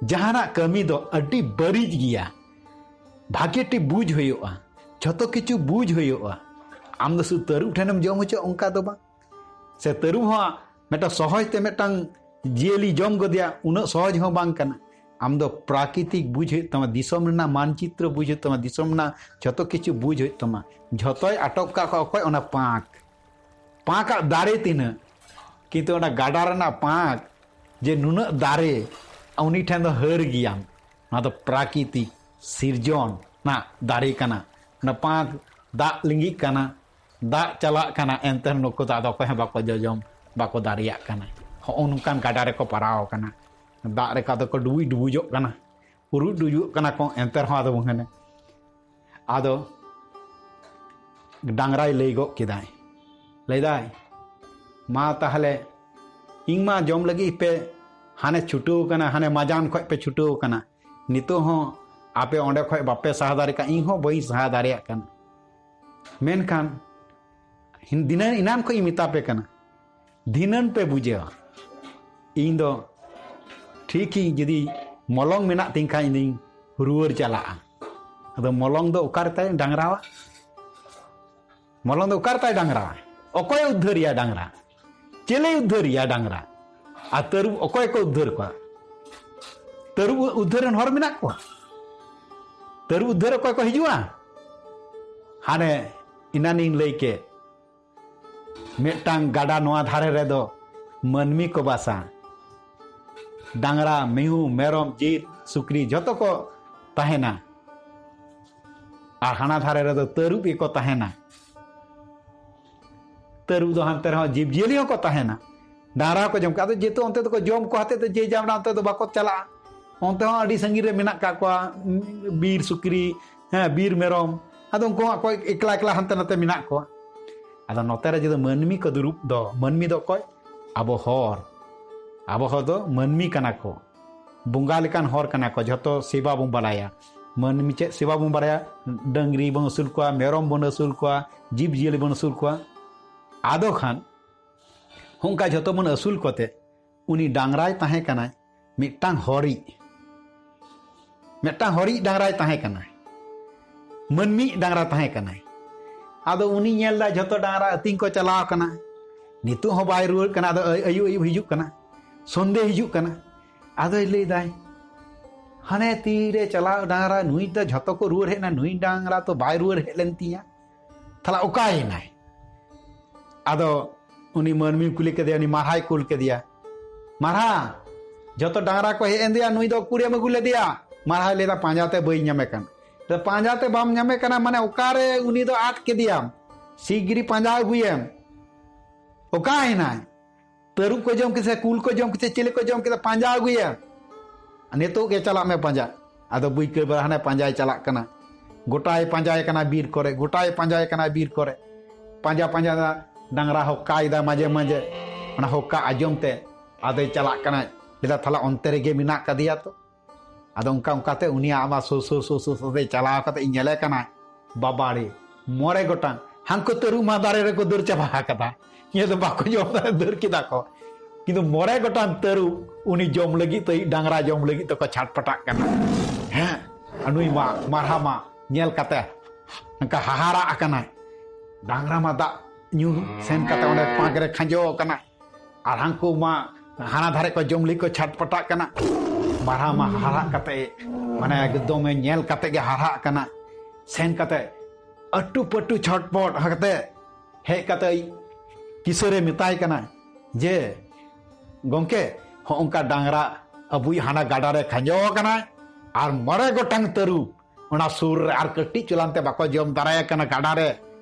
ᱡᱟᱦᱟᱱᱟᱜ ᱠᱟᱹᱢᱤ ᱫᱚ ᱟᱹᱰᱤ ᱵᱟᱹᱲᱤᱡ ᱜᱮᱭᱟ᱾ ᱵᱷᱟᱜᱮ ᱴᱷᱤᱠ ᱵᱩᱡᱽ ᱦᱩᱭᱩᱜᱼᱟ, ᱡᱷᱚᱛᱚ ᱠᱤᱪᱷᱩ ᱵᱩᱡᱽ ᱦᱩᱭᱩᱜᱼᱟ᱾ ᱟᱢ ᱫᱚ ᱥᱩᱫᱷᱩ ᱛᱟᱹᱨᱩᱵ ᱴᱷᱮᱱᱮᱢ ᱡᱚᱢ ᱦᱚᱪᱚ, ᱚᱱᱠᱟ ᱫᱚ ᱵᱟᱝ᱾ ᱥᱮ ᱛᱟᱹᱨᱩᱵ ᱦᱚᱸ ᱢᱤᱫᱴᱟᱝ ᱥᱚᱦᱚᱡ ᱛᱮ ᱢᱤᱫᱴᱟᱝ ᱡᱤᱭᱟᱹᱞᱤ ᱡᱚᱢ ᱜᱚᱫᱮᱭᱟ, ᱩᱱᱟᱹᱜ ᱥᱚᱦᱚᱡ ᱦᱚᱸ ᱵᱟᱝ ᱠᱟᱱᱟ᱾ ᱟᱢ ᱫᱚ ᱯᱨᱟᱠᱨᱤᱛᱤᱠ ᱵᱩᱡᱽ ᱦᱩᱭᱩᱜ ᱛᱟᱢᱟ, ᱫᱤᱥᱚᱢ ᱨᱮᱱᱟᱜ ᱢᱟᱱᱪᱤᱛᱨᱚ ᱵᱩᱡᱽ ᱦᱩᱭᱩᱜ ᱛᱟᱢᱟ, ᱫᱤᱥᱚᱢ ᱨᱮᱱᱟᱜ ᱡᱷᱚᱛᱚ ᱠᱤᱪᱷᱩ ᱵᱩᱡᱽ ᱦᱩᱭᱩᱜ ᱛᱟᱢᱟ᱾ ᱡᱷᱚᱛᱚᱭ ᱟᱴᱚᱠ ᱠᱟᱜ ᱠᱚᱣᱟ ᱚᱠᱚᱭ? ᱚᱱᱟ ᱯᱟᱸᱠ᱾ ᱯᱟᱸᱠᱟᱜ ᱫᱟᱲᱮ ᱛᱤᱱᱟᱹᱜ, ᱠᱤᱱᱛᱩ ᱚᱱᱟ ᱜᱟᱰᱟ ᱨᱮᱱᱟᱜ ᱯᱟᱸᱠ ᱡᱮ ᱱᱩᱱᱟᱹᱜ ᱫᱟᱨᱮ, ᱩᱱᱤ ᱴᱷᱮᱱ ᱫᱚ ᱦᱟᱹᱨ ᱜᱮᱭᱟᱢ᱾ ᱱᱚᱣᱟ ᱫᱚ ᱯᱨᱟᱠᱨᱤᱛᱤᱠ ᱥᱤᱨᱡᱚᱱ ᱨᱮᱱᱟᱜ ᱫᱟᱨᱮ ᱠᱟᱱᱟ᱾ ᱚᱱᱟ ᱯᱟᱸᱠ, ᱫᱟᱜ ᱞᱤᱸᱜᱤᱜ ᱠᱟᱱᱟ, ᱫᱟᱜ ᱪᱟᱞᱟᱜ ᱠᱟᱱᱟ, ᱮᱱᱛᱮ ᱨᱮᱦᱚᱸ ᱱᱩᱠᱩ ᱫᱚ ᱟᱫᱚ ᱚᱠᱚᱭ ᱦᱚᱸ ᱵᱟᱠᱚ ᱡᱚᱡᱚᱢ, ᱵᱟᱠᱚ ᱫᱟᱲᱮᱭᱟᱜ ᱠᱟᱱᱟ᱾ ᱦᱚᱸᱜᱼᱚ ᱱᱚᱝᱠᱟᱱ ᱜᱟᱰᱟ ᱨᱮᱠᱚ ᱯᱟᱨᱟᱣ ᱟᱠᱟᱱᱟ᱾ ᱫᱟᱜ ᱨᱮᱠᱚ ᱟᱫᱚ ᱠᱚ ᱰᱩᱵᱩᱡ ᱰᱩᱵᱩᱡᱚᱜ ᱠᱟᱱᱟ, ᱩᱨᱩᱡ ᱰᱩᱵᱩᱡᱚᱜ ᱠᱟᱱᱟ ᱠᱚ, ᱮᱱᱛᱮ ᱨᱮᱦᱚᱸ ᱟᱫᱚ ᱵᱟᱝ ᱦᱟᱱᱮ᱾ ᱟᱫᱚ ᱰᱟᱝᱨᱟᱭ ᱞᱟᱹᱭ ᱜᱚᱫ ᱠᱮᱫᱟᱭ, ᱞᱟᱹᱭᱫᱟᱭ, "ᱢᱟ ᱛᱟᱦᱞᱮ ᱤᱧ ᱢᱟ ᱡᱚᱢ ᱞᱟᱹᱜᱤᱫ ᱯᱮ ᱦᱟᱱᱮ ᱪᱷᱩᱴᱟᱹᱣ ᱠᱟᱱᱟ, ᱦᱟᱱᱮ ᱢᱟᱡᱟᱱ ᱠᱷᱚᱡ ᱯᱮ ᱪᱷᱩᱴᱟᱹᱣ ᱠᱟᱱᱟ, ᱱᱤᱛᱚᱜ ᱦᱚᱸ ᱟᱯᱮ ᱚᱸᱰᱮ ᱠᱷᱚᱡ ᱵᱟᱯᱮ ᱥᱟᱦᱟ ᱫᱟᱲᱮ ᱠᱟᱜ, ᱤᱧ ᱦᱚᱸ ᱵᱟᱹᱧ ᱥᱟᱦᱟ ᱫᱟᱲᱮᱭᱟᱜ ᱠᱟᱱᱟ᱾ ᱢᱮᱱᱠᱷᱟᱱ ᱫᱤᱱᱟᱹᱢ ᱮᱱᱟᱱ ᱠᱷᱚᱡ ᱤᱧ ᱢᱮᱛᱟ ᱯᱮ ᱠᱟᱱᱟ, ᱫᱷᱤᱱᱟᱹᱱ ᱯᱮ ᱵᱩᱡᱷᱟᱹᱣᱟ᱾ ᱤᱧ ᱫᱚ ᱴᱷᱤᱠ ᱤᱧ ᱡᱩᱫᱤ ᱢᱚᱞᱚᱝ ᱢᱮᱱᱟᱜ ᱛᱤᱧ ᱠᱷᱟᱱ ᱤᱧ ᱫᱩᱧ ᱨᱩᱣᱟᱹᱲ ᱪᱟᱞᱟᱜᱼᱟ᱾ ᱟᱫᱚ ᱢᱚᱞᱚᱝ ᱫᱚ ᱚᱠᱟ ᱨᱮᱛᱟᱭ ᱰᱟᱝᱨᱟᱣᱟ? ᱢᱚᱞᱚᱝ ᱫᱚ ᱚᱠᱟ ᱨᱮᱛᱟᱭ ᱰᱟᱝᱨᱟᱣᱟ? ᱚᱠᱚᱭᱮ ᱩᱫᱽᱫᱷᱟᱹᱨᱮᱭᱟ ᱰᱟᱝᱨᱟ? ᱪᱮᱞᱮᱭ ᱩᱫᱽᱫᱷᱟᱹᱨᱮᱭᱟ ᱰᱟᱝᱨᱟ? ᱟᱨ ᱛᱟᱹᱨᱩᱵ ᱚᱠᱚᱭ ᱠᱚ ᱩᱫᱽᱫᱷᱟᱹᱨ ᱠᱚᱣᱟ? ᱛᱟᱹᱨᱩᱵ ᱩᱫᱽᱫᱷᱟᱹᱨ ᱨᱮᱱ ᱦᱚᱲ ᱢᱮᱱᱟᱜ ᱠᱚᱣᱟ? ᱛᱟᱹᱨᱩᱵ ᱩᱫᱽᱫᱷᱟᱹᱨ ᱚᱠᱚᱭ ᱠᱚ ᱦᱤᱡᱩᱜᱼᱟ? ᱦᱟᱱᱮ ᱮᱱᱟᱱᱤᱧ ᱞᱟᱹᱭ ᱠᱮᱫ, ᱢᱤᱫᱴᱟᱝ ᱜᱟᱰᱟ ᱱᱚᱣᱟ ᱫᱷᱟᱨᱮ ᱨᱮᱫᱚ ᱢᱟᱹᱱᱢᱤ ᱠᱚ ᱵᱟᱥᱟ᱾ ᱰᱟᱝᱨᱟ, ᱢᱤᱦᱩ, ᱢᱮᱨᱚᱢ, ᱡᱤᱞ, ᱥᱩᱠᱨᱤ ᱡᱷᱚᱛᱚ ᱠᱚ ᱛᱟᱦᱮᱱᱟ᱾ ᱟᱨ ᱦᱟᱱᱟ ᱫᱷᱟᱨᱮ ᱨᱮᱫᱚ ᱛᱟᱹᱨᱩᱵ ᱜᱮᱠᱚ ᱛᱟᱦᱮᱱᱟ᱾ ᱛᱟᱹᱨᱩᱵ ᱫᱚ ᱦᱟᱱᱛᱮ ᱨᱮᱦᱚᱸ ᱡᱤᱵᱽᱼᱡᱤᱭᱟᱹᱞᱤ ᱦᱚᱸᱠᱚ ᱛᱟᱦᱮᱱᱟ᱾ ᱰᱟᱝᱨᱟ ᱦᱚᱸᱠᱚ ᱡᱚᱢ ᱠᱚᱣᱟ᱾ ᱟᱫᱚ ᱡᱮᱦᱮᱛᱩ ᱚᱱᱛᱮ ᱫᱚᱠᱚ ᱡᱚᱢ ᱠᱚ ᱦᱚᱛᱮᱡ ᱛᱮ ᱡᱮ ᱡᱟᱦᱟᱸ ᱚᱱᱛᱮ ᱫᱚ ᱵᱟᱠᱚ ᱪᱟᱞᱟᱜᱼᱟ᱾ ᱚᱱᱛᱮ ᱦᱚᱸ ᱟᱹᱰᱤ ᱥᱟᱺᱜᱤᱧ ᱨᱮ ᱢᱮᱱᱟᱜ ᱠᱟᱜ ᱠᱚᱣᱟ, ᱩᱸ, ᱵᱤᱨ ᱥᱩᱠᱨᱤ, ᱦᱮᱸ, ᱵᱤᱨ ᱢᱮᱨᱚᱢ᱾ ᱟᱫᱚ ᱩᱱᱠᱩ ᱦᱚᱸ ᱟᱠᱚ ᱮᱠᱞᱟ ᱮᱠᱞᱟ ᱦᱟᱱᱛᱮ ᱱᱟᱛᱮ ᱢᱮᱱᱟᱜ ᱠᱚᱣᱟ᱾ ᱟᱫᱚ ᱱᱚᱛᱮ ᱨᱮ ᱡᱩᱫᱤ ᱢᱟᱹᱱᱢᱤ ᱠᱚ ᱫᱩᱲᱩᱵ ᱫᱚ, ᱢᱟᱹᱱᱢᱤ ᱫᱚ ᱚᱠᱚᱭ? ᱟᱵᱚ ᱦᱚᱲ᱾ ᱟᱵᱚ ᱦᱚᱲ ᱫᱚ ᱢᱟᱹᱱᱢᱤ ᱠᱟᱱᱟ ᱠᱚ, ᱵᱚᱸᱜᱟ ᱞᱮᱠᱟᱱ ᱦᱚᱲ ᱠᱟᱱᱟ ᱠᱚ, ᱡᱷᱚᱛᱚ ᱥᱮᱵᱟ ᱵᱚᱱ ᱵᱟᱲᱟᱭᱟ᱾ ᱢᱟᱹᱱᱢᱤ ᱪᱮᱫ ᱥᱮᱵᱟ ᱵᱚᱱ ᱵᱟᱲᱟᱭᱟ? ᱰᱟᱹᱝᱨᱤ ᱵᱚᱱ ᱟᱹᱥᱩᱞ ᱠᱚᱣᱟ, ᱢᱮᱨᱚᱢ ᱵᱚᱱ ᱟᱹᱥᱩᱞ ᱠᱚᱣᱟ, ᱡᱤᱵᱽ ᱡᱤᱭᱟᱹᱞᱤ ᱵᱚᱱ ᱟᱹᱥᱩᱞ ᱠᱚᱣᱟ᱾ ᱟᱫᱚ ᱠᱷᱟᱱ ᱚᱱᱠᱟ ᱡᱷᱚᱛᱚ ᱵᱚᱱ ᱟᱹᱥᱩᱞ ᱠᱚᱛᱮ, ᱩᱱᱤ ᱰᱟᱝᱨᱟᱭ ᱛᱟᱦᱮᱸ ᱠᱟᱱᱟᱭ ᱢᱤᱫᱴᱟᱝ ᱦᱚᱨᱤᱡ, ᱢᱤᱫᱴᱟᱝ ᱦᱚᱨᱤᱡ ᱰᱟᱝᱨᱟᱭ ᱛᱟᱦᱮᱸ ᱠᱟᱱᱟᱭ, ᱢᱟᱹᱱᱢᱤ ᱰᱟᱝᱨᱟ ᱛᱟᱦᱮᱸ ᱠᱟᱱᱟᱭ᱾ ᱟᱫᱚ ᱩᱱᱤ ᱧᱮᱞ ᱫᱟᱭ ᱡᱷᱚᱛᱚ ᱰᱟᱝᱨᱟ ᱟᱹᱛᱤᱧ ᱠᱚ ᱪᱟᱞᱟᱣ ᱠᱟᱱᱟ, ᱱᱤᱛᱚᱜ ᱦᱚᱸ ᱵᱟᱭ ᱨᱩᱣᱟᱹᱲ ᱠᱟᱱᱟ᱾ ᱟᱫᱚ ᱟᱹᱭ-, ᱟᱹᱭᱩᱵ ᱟᱹᱭᱩᱵ ᱦᱤᱡᱩᱜ ᱠᱟᱱᱟ, ᱥᱚᱱᱫᱷᱮ ᱦᱤᱡᱩᱜ ᱠᱟᱱᱟ᱾ ᱟᱫᱚᱭ ᱞᱟᱹᱭ ᱫᱟᱭ, ᱦᱟᱱᱮ ᱛᱤᱨᱮ ᱪᱟᱞᱟᱣ ᱰᱟᱝᱨᱟ, ᱱᱩᱭ ᱫᱚ ᱡᱷᱚᱛᱚ ᱠᱚ ᱨᱩᱣᱟᱹᱲ ᱦᱮᱡ ᱮᱱᱟ, ᱱᱩᱭ ᱰᱟᱝᱨᱟ ᱛᱚ ᱵᱟᱭ ᱨᱩᱣᱟᱹᱲ ᱦᱮᱡ ᱞᱮᱱ ᱛᱤᱧᱟ, ᱛᱟᱦᱞᱮ ᱚᱠᱟᱭᱮᱱᱟᱭ? ᱟᱫᱚ ᱩᱱᱤ ᱢᱟᱹᱱᱢᱤ ᱠᱩᱞᱤ ᱠᱮᱫᱮᱭᱟ, ᱩᱱᱤ ᱢᱟᱨᱦᱟᱭ ᱠᱩᱞ ᱠᱮᱫᱮᱭᱟ, ᱢᱟᱨᱦᱟ, ᱡᱷᱚᱛᱚ ᱰᱟᱝᱨᱟ ᱠᱚ ᱦᱮᱡ ᱮᱱ ᱫᱚᱭᱟ, ᱱᱩᱭ ᱫᱚ ᱩᱠᱩᱨᱮᱢ ᱟᱹᱜᱩ ᱞᱮᱫᱮᱭᱟ? ᱢᱟᱨᱦᱟᱭ ᱞᱟᱹᱭᱫᱟ, ᱯᱟᱸᱡᱟ ᱛᱮ ᱵᱟᱹᱧ ᱧᱟᱢᱮ ᱠᱟᱱ᱾ ᱞᱟᱹᱭᱫᱟ, ᱯᱟᱸᱡᱟ ᱛᱮ ᱵᱟᱢ ᱧᱟᱢᱮ ᱠᱟᱱᱟ ᱢᱟᱱᱮ ᱚᱠᱟᱨᱮ ᱩᱱᱤ ᱫᱚ ᱟᱫ ᱠᱮᱫᱮᱭᱟᱢ? ᱥᱤᱜᱽᱜᱤᱨᱤ ᱯᱟᱸᱡᱟ ᱟᱹᱜᱩᱭᱮᱢ᱾ ᱚᱠᱟᱭᱮᱱᱟᱭ? ᱛᱟᱹᱨᱩᱵ ᱠᱚ ᱡᱚᱢ ᱠᱮᱫᱟ ᱥᱮ ᱠᱩᱞ ᱠᱚ ᱡᱚᱢ ᱠᱮᱫᱟ ᱥᱮ ᱪᱤᱞᱤ ᱠᱚ ᱡᱚᱢ ᱠᱮᱫᱟ, ᱯᱟᱸᱡᱟ ᱟᱹᱜᱩᱭᱮᱢ᱾ ᱱᱤᱛᱚᱜ ᱜᱮ ᱪᱟᱞᱟᱜ ᱢᱮ ᱯᱟᱸᱡᱟ᱾ ᱟᱫᱚ ᱵᱩᱡᱽ ᱠᱮᱫ ᱵᱟᱲᱟ ᱦᱟᱱᱮ ᱯᱟᱸᱡᱟᱭ ᱪᱟᱞᱟᱜ ᱠᱟᱱᱟ, ᱜᱚᱴᱟᱭ ᱯᱟᱸᱡᱟᱭ ᱠᱟᱱᱟ ᱵᱤᱨ ᱠᱚᱨᱮ, ᱜᱚᱴᱟᱭ ᱯᱟᱸᱡᱟᱭ ᱠᱟᱱᱟ ᱵᱤᱨ ᱠᱚᱨᱮ᱾ ᱯᱟᱸᱡᱟ ᱯᱟᱸᱡᱟ ᱫᱟ, ᱰᱟᱝᱨᱟ ᱦᱚᱠᱟᱭ ᱫᱟ ᱢᱟᱡᱷᱮ ᱢᱟᱡᱷᱮ, ᱚᱱᱟ ᱦᱚᱠᱟ ᱟᱸᱡᱚᱢ ᱛᱮ ᱟᱫᱚᱭ ᱪᱟᱞᱟᱜ ᱠᱟᱱᱟᱭ᱾ ᱞᱟᱹᱭᱫᱟ, ᱛᱟᱦᱞᱮ ᱚᱱᱛᱮ ᱨᱮᱜᱮ ᱢᱮᱱᱟᱜ ᱠᱟᱫᱮᱭᱟ ᱛᱚ᱾ ᱟᱫᱚ ᱚᱱᱠᱟ ᱚᱱᱠᱟᱛᱮ ᱩᱱᱤᱭᱟᱜ ᱟᱢᱟᱜ ᱥᱩᱨ ᱥᱩᱨ ᱥᱩᱨ ᱥᱩᱨ ᱥᱩᱨ ᱛᱮ ᱪᱟᱞᱟᱣ ᱠᱟᱛᱮ ᱤᱧ ᱧᱮᱞᱮ ᱠᱟᱱᱟ, ᱵᱟᱵᱟᱲᱮ, ᱢᱚᱬᱮ ᱜᱚᱴᱟᱝ ᱦᱟᱱᱠᱩ ᱛᱟᱹᱨᱩᱵ ᱢᱟ ᱫᱟᱨᱮ ᱨᱮᱠᱚ ᱫᱟᱹᱲ ᱪᱟᱵᱟ ᱟᱠᱟᱫᱟ᱾ ᱤᱧᱟᱹᱜ ᱫᱚ ᱵᱟᱠᱚ ᱡᱚᱢ ᱫᱟᱲᱮ, ᱫᱟᱹᱲ ᱠᱮᱫᱟ ᱠᱚ᱾ ᱠᱤᱱᱛᱩ ᱢᱚᱬᱮ ᱜᱚᱴᱟᱝ ᱛᱟᱹᱨᱩᱵ ᱩᱱᱤ ᱡᱚᱢ ᱞᱟᱹᱜᱤᱫ ᱛᱮ, ᱰᱟᱝᱨᱟ ᱡᱚᱢ ᱞᱟᱹᱜᱤᱫ ᱛᱮᱠᱚ ᱪᱷᱟᱴᱯᱟᱴᱟᱜ ᱠᱟᱱᱟ᱾ ᱦᱮᱸ, ᱟᱨ ᱱᱩᱭ ᱢᱟ, ᱢᱟᱨᱦᱟ ᱢᱟ ᱧᱮᱞ ᱠᱟᱛᱮ ᱚᱱᱠᱟ ᱦᱟᱦᱟᱲᱟᱜ ᱟᱠᱟᱱᱟᱭ᱾ ᱰᱟᱝᱨᱟ ᱢᱟ ᱫᱟᱜ ᱧᱩ ᱥᱮᱱ ᱠᱟᱛᱮ ᱚᱸᱰᱮ ᱯᱟᱸᱠ ᱨᱮ ᱠᱷᱟᱸᱡᱚ ᱟᱠᱟᱱᱟ, ᱟᱨ ᱦᱟᱱᱠᱩ ᱢᱟ ᱦᱟᱱᱟ ᱫᱷᱟᱨᱮ ᱠᱚ ᱡᱚᱢ ᱞᱟᱹᱜᱤᱫ ᱠᱚ ᱪᱷᱟᱴᱯᱟᱴᱟᱜ ᱠᱟᱱᱟ᱾ ᱢᱟᱨᱦᱟ ᱢᱟ ᱦᱟᱦᱟᱲᱟᱜ ᱠᱟᱛᱮ, ᱢᱟᱱᱮ ᱮᱠᱫᱚᱢᱮ ᱧᱮᱞ ᱠᱟᱛᱮ ᱜᱮ ᱦᱟᱦᱟᱲᱟᱜ ᱠᱟᱱᱟ᱾ ᱥᱮᱱ ᱠᱟᱛᱮ ᱟᱹᱴᱩ ᱯᱟᱹᱴᱩ ᱪᱷᱚᱴᱯᱚᱴ ᱠᱟᱛᱮ ᱦᱮᱡ ᱠᱟᱛᱮ ᱠᱤᱥᱟᱹᱨᱮ ᱢᱮᱛᱟᱭ ᱠᱟᱱᱟ ᱡᱮ, "ᱜᱚᱢᱠᱮ, ᱦᱚᱸᱜᱼᱚᱝᱠᱟ ᱰᱟᱝᱨᱟ ᱟᱵᱚᱭᱤᱡ ᱦᱟᱱᱟ ᱜᱟᱰᱟ ᱨᱮ ᱠᱷᱟᱸᱡᱚ ᱟᱠᱟᱱᱟᱭ ᱟᱨ ᱢᱚᱬᱮ ᱜᱚᱴᱟᱝ ᱛᱟᱹᱨᱩᱵ ᱚᱱᱟ ᱥᱩᱨ ᱨᱮ ᱟᱨ ᱠᱟᱹᱴᱤᱡ ᱪᱚᱞᱟᱝ ᱛᱮ ᱵᱟᱠᱚ ᱡᱚᱢ ᱫᱟᱨᱟᱭ ᱠᱟᱱᱟ ᱜᱟᱰᱟ ᱨᱮ,